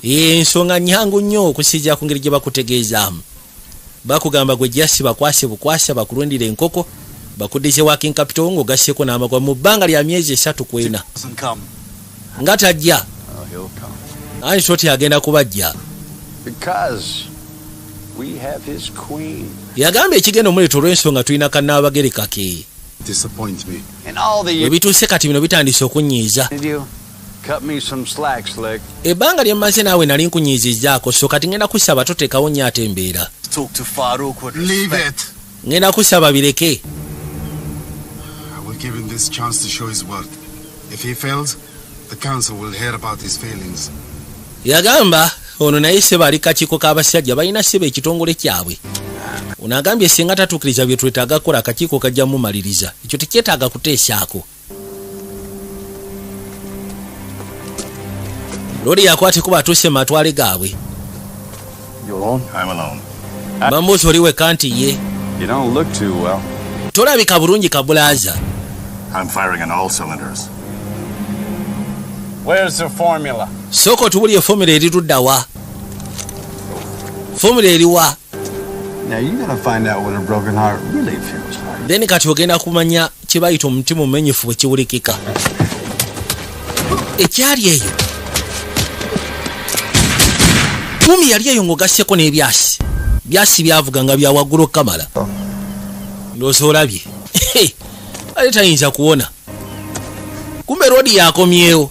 ensonga nyangu nnyo okusinziira ku ngeri gye bakutegeezaamu. Bakugamba gwe jasi bakwase bukwasa, bakulundira enkoko, bakuddize working capital ng'ogasseko n'amagwa mu bbanga lya myezi 3 ku 4. Doesn't come. Nga tajja. Oh, he'll come. Anti toti agenda kubajja. Because we have his queen. Yagamba ekigenda omuleeta olw'ensonga tulina kannaabagereka ke. Disappoint me. And all the Bwe bituuse kati bino bitandise okunyiiza. Did you cut me some slack, Slick? Ebbanga lye mmaze naawe nali nkunyiizizzaako, so kati ngenda kusaba toteekawo nnyo ate embeera. Talk to Farouk with Leave respect. it. Ngenda kusaba bireke. I will give him this chance to show his worth. If he fails, the council will hear about his failings. Yagamba ono naye seba ali kakiiko k'abasajja balina seba ekitongole kyabwe. Ono agambye singa tatuukiriza bye twetaaga kukola, akakiiko kajja mumaliriza. Ekyo tekyetaaga kuteesaako. Loli yakwata kuba atuuse mu matwale gaabwe. You alone? I'm alone. Bamubuuza, oli weka? Nti ye. You don't look too well. Tolabika bulungi, kabulaaza. I'm firing on all cylinders. Where's the formula? Sooka otubulye formula eri luddawa? Formula eriwa? Now you gotta find out what a broken heart really feels like. Then kati ogenda kumanya kye bayita omutima omumenyefu bwe kiwulikika. Ekyali eyo kumi yali eyo ng'ogasseko n'ebyasi, byasi byavuga nga bya waggulu okukamala. Ndowooza olabye ate tayinza kuwona. Kumbe roodi yakomyewo,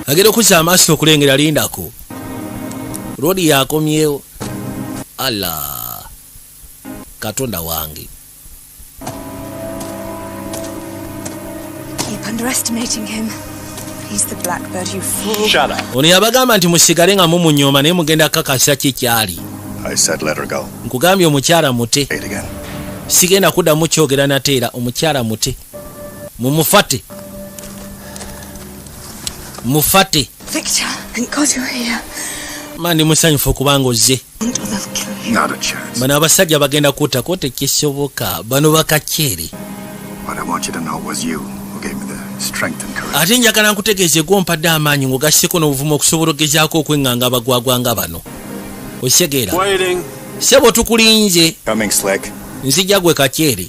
agenda okuzza amaaso okulengera. Lindako, roodi yakomyewo. Ala, Katonda wange! Keep underestimating him. He's the blackbird, you fool. Shut up. Ono yabagamba nti musigale nga mumunyooma, naye mugenda kakasa kikyali. I said let her go. Nkugambye omukyala mute. Say it again. Sigenda kuddamu kyogera nateera. Omukyala mute, mumufate, mufate. Victor, thank God you're here. Ma ndi musanyufu okubanga ozze. Or they'll kill you. Not a chance. Bano abasajja bagenda kuttako, tekisoboka, bano bakakyere. What I want you to know was you who gave me the strength and courage. Ate njagala nkutegeeze gwompadde amaanyi ng'ogasseko n'obuvumu okusobola ogezaako okweŋŋanga abagwagwanga bano, ositegeera? Waiting. Sebo, tukulinze. Coming, Slick. Nzija gwe kakyere.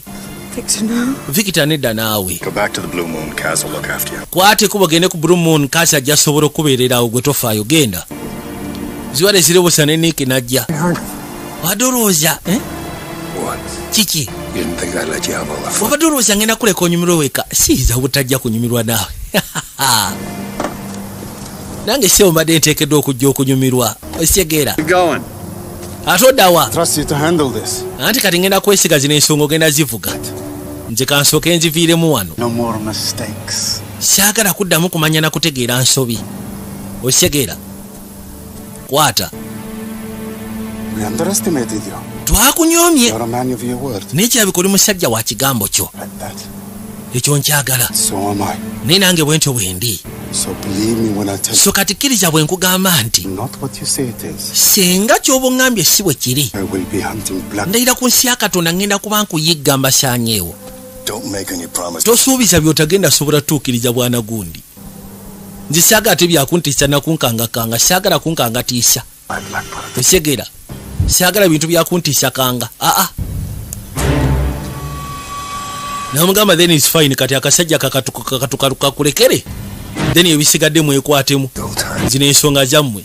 Victor, no. Victor, nedda naawe. Go back to the Blue Moon. Kaz will look after you. Kwate kuba ogende ku Blue Moon, kasi ajja sobola okubeererawo. Gwe tofaayo, genda. Ziwale ziribusa ne Nick najja. Wadde olowooza, eh? What? Kiki? You didn't think I'd let you have all the fun? Wabadde olowooza ngenda kuleka onyumirwe weka? Siyinza butajja kunyumirwa naawe. Nange sebo mbadde nteekeddwa okujja okunyumirwa, ositegeera? Going. Ate oddawa? Trust you to handle this. Anti kati ngenda kwesiga zino ensonga, ogenda zivuga. Nze kansooke nziviiremu wano. No more mistakes. Saagala kuddamu kumanya na kutegeera nsobi, ositegeera? Kwata. We underestimated you. Twakunyoomye. You're a man of your word. Naye kirabika oli musajja wa kigambo kyo. Like that. Ekyo nkyagala. So am I. Naye nange bwe ntyo bwe ndi. So believe me when I tell So kati kkiriza bwe nkugamba nti you not what you say it is. Singa ky'oba oŋŋambye si bwe kiri, I will be hunting black. Ndayira ku nsi ya Katonda ŋŋenda kuba nkuyigga mbasaanyeewo. Don't make any promises. Tosuubiza by'otagenda sobola tuukiriza, bwana gundi. Nze saagala tebyakuntiisa nakunkangakanga, saagala kunkangatiisa, osegera? Saagala bintu byakuntiisa kanga aa. Namugamba, then is fine. Kati akasajja kakatukakulekere, then ebisigadde mwekwatemu. Zino ensonga zammwe,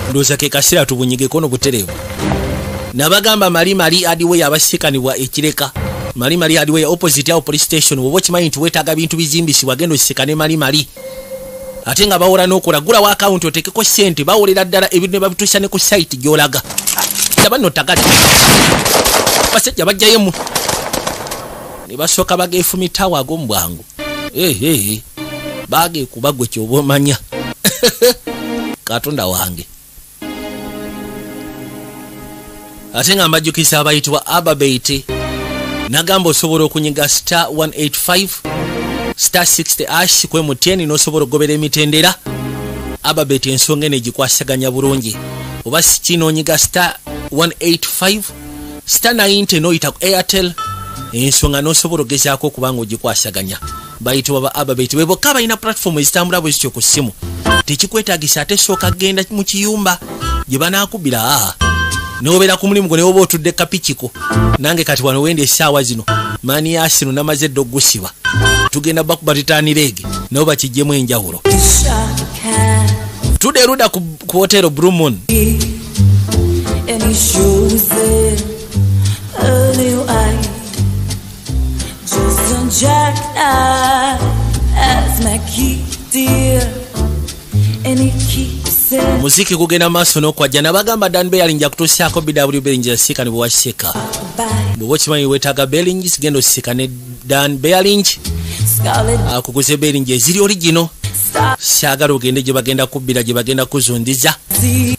ndowooza ke kaseera tubunyigeko nobutereevu. Nabagamba Mali Mali Hardware, abasikanibwa ekireka Mali Mali Hardware, opposite awo police station. Woba okimanyi nti weetaaga bintu bizimbisibwa, genda osikane Mali Mali. Ate nga bawola n'okola, gulawo akawunti otekeko ssente, bawolera ddala ebintu ne babituusa ne ku site gy'olaga. Laba nno tagali, basajja bajjayemu ne basooka bageefumitawo ag'omu bwangu. Ehe, bageekuba gwe kyoba omanya. Katonda wange! Ate nga mbajjukisa abayitibwa Ababeit, nagamba osobola okunyiga star 185 star 60 hash ku MTN n'osobola okugobera emitendera. Ababet ensonga eno egikwasaganya bulungi. Oba si n'onyiga star 185 star 90 n'oyita ku Airtel, ensonga n'osobola ogezaako okuba nga ogikwasaganya. Bayitibwa ba Ababet, be bokka balina platform ezitambula bwe zityo ku ssimu. Tekikwetagisa ate sooka genda mu kiyumba gye banaakubira. Aa, nobeera ku mulimu gwo, ne woba otudde kapikiko. Nange kati wano wenda essaawa zino maani yasino namaze edda ogusiba, tugenda bakuba titanireege nabo bakijjemu enjawulo. Tudde erudda ku hotero Blue Moon. And he shows it a little eye. Just a jackknife as my key, dear. And he keeps it Muziki gugenda maaso n'okwajja. Nabagamba Dan Bearing kutuusyako BW Bearing, yasiika ne bwewasika. Bw'oba okimanyi weetaaga bearings, genda osika ne Dan Bearing. Scarlet akuguze bearing eziri original. Star. Saagala ogende gye bagenda kubbira, gye bagenda kuzundiza,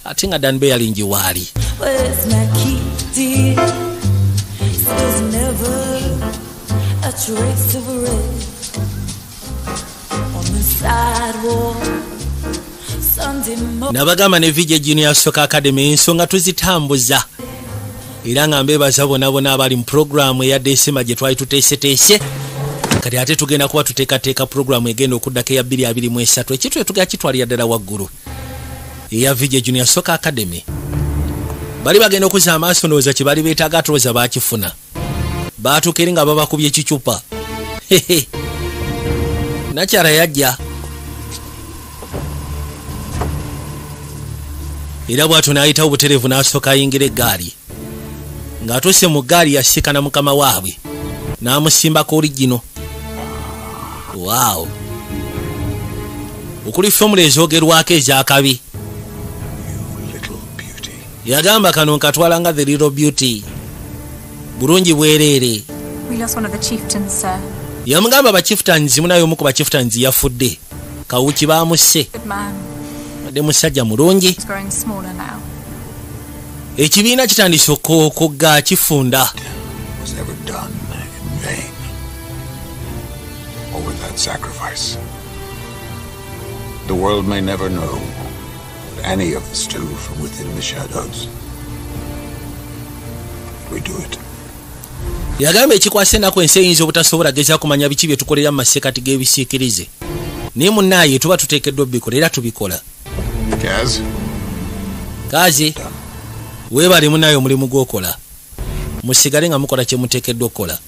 ate nga Dan Bearing waali. Where's my key, dear? A trace of red on the sidewalk. Sunday morning. Nabagamba ne VJ Junior Soccer Academy, ensonga tuzitambuza, era nga mbebaza bonna bonna abali mu puroguramu eya Desemba gye twali tuteeseteese. Kati ate tugenda kuba tuteekateeka puroguramu egenda okuddako eya 2023. Ekintu tugenda kitwalira ddala waggulu eya VJ Junior Soccer Academy. Bali bagenda okuzza amaaso, ndowooza kye bali beetaaga tulowooza baakifuna. Baatuuka eri nga babakubye ekicupa. Hehe. Nakyala yajja era bw'atyo n'ayitawo butereevu n'asooka ayingira eggaali. Ng'atuuse mu ggaali, yasiikana mukama waabwe n'amusimbako oligino. Waawo, okuli formula ezoogerwako ez'akabi. Yagamba kano nkatwala nga the little beauty, bulungi bwereere. We lost one of the chieftains, sir. Yamugamba bachieftains, munaye omu ku bachieftains yafudde, kawuki baamusse. Good man. Adde musajja mulungi. He's growing smaller now. Ekibiina kitandise okugga kifunda. Was never done in vain or without sacrifice. The world may never know what any of us do from within the shadows. But we do it. Yagamba ekikwasa ennaku, ensi eyinza obutasobola geza kumanya biki bye tukolera mu masekati g'ebisiikirize, naye munnaaye tuba tuteekeddwa obikola era tubikola. Kaz? Kazi, weebale munaaye omulimu gw'okola. Musigale nga mukola kye muteekeddwa okukola.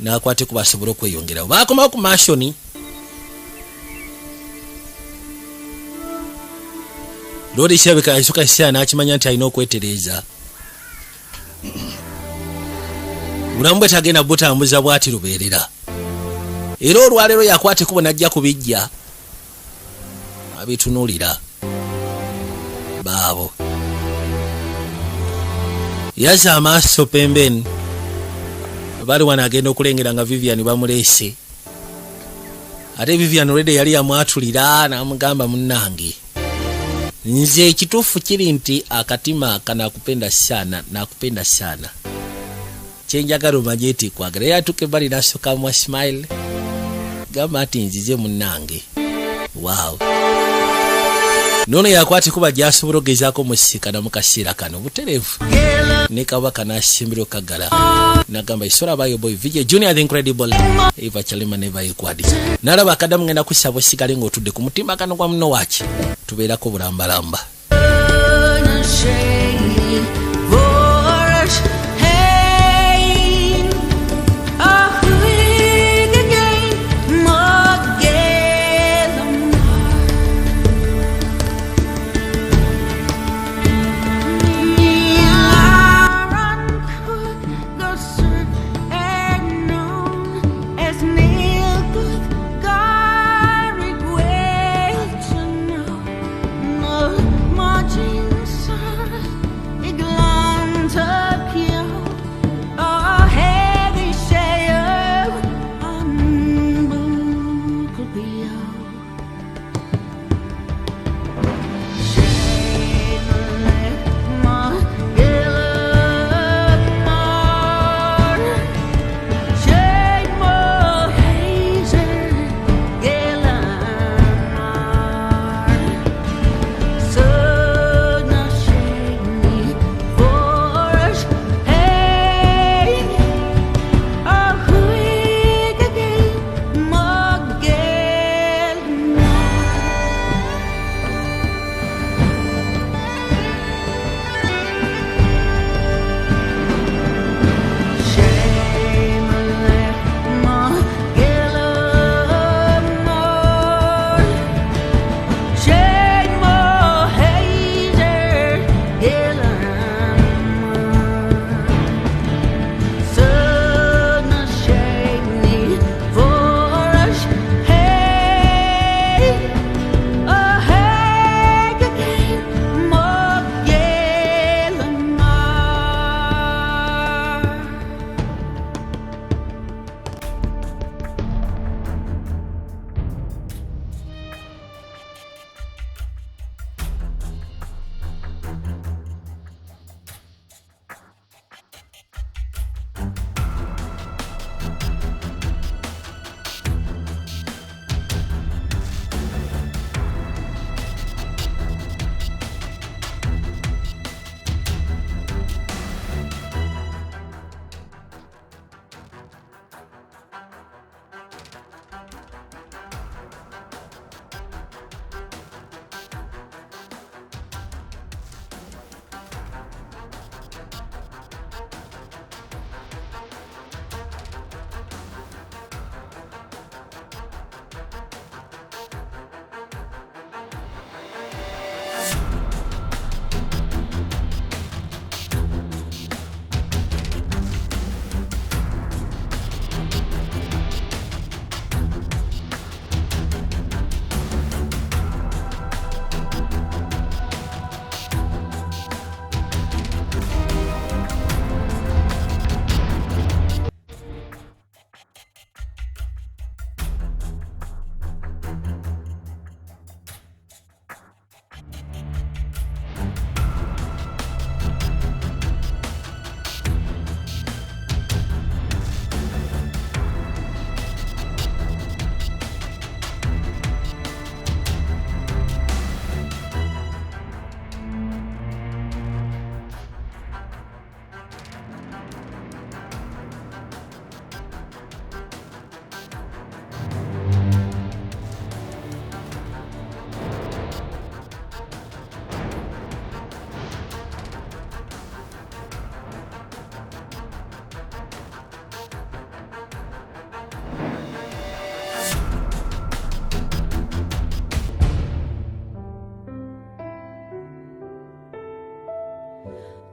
N'akwate ku basobole okweyongerawo. Baakomawo ku mansion. Loodi kirabika yasuka kiseera n'akimanya nti alina okwetereeza. Bulamu bwe tagenda butambuza bw'ati lubeerera. Era olwaleero yakwata ekkubo n'ajja ku bijja abitunuulira baabo. Yazza amaaso pembeni, bali wano, agenda okulengera nga Vivian bamuleese. Ate Vivian olwedde yali yamwatulira n'amugamba, "Munnange, nze ekituufu kiri nti akatima kanakupenda sana, nakupenda sana. Kyenjagala omanye nti kwagala." Era atuuka ebbali n'asooka mwa smile, gamba nti, "Nzize munnange." Waaw, noono yakwata kuba gyasobola okugezaako musisikana mu kaseera kano butereevu ne kabaka n'asimbira okagala nagamba isola abayo boy VJ Junior the Incredible Eva Chalima never ekwadi nalaba akadamu. Ngenda kusaba osigale ng'otudde ku mutimbagano gwa muno waaki tubeerako bulambalamba.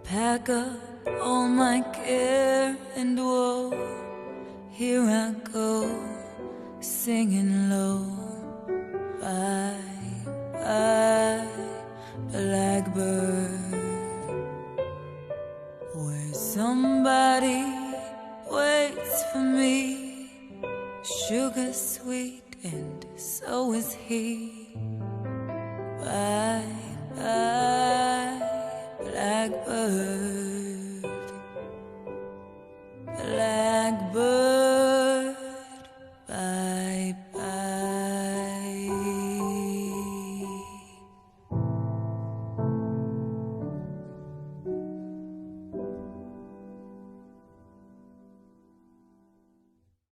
Pack up all my care and woe. Here I go, singing low. Bye, bye, blackbird. Where somebody waits for me, sugar sweet, and so is he. Bye, bye, blackbird.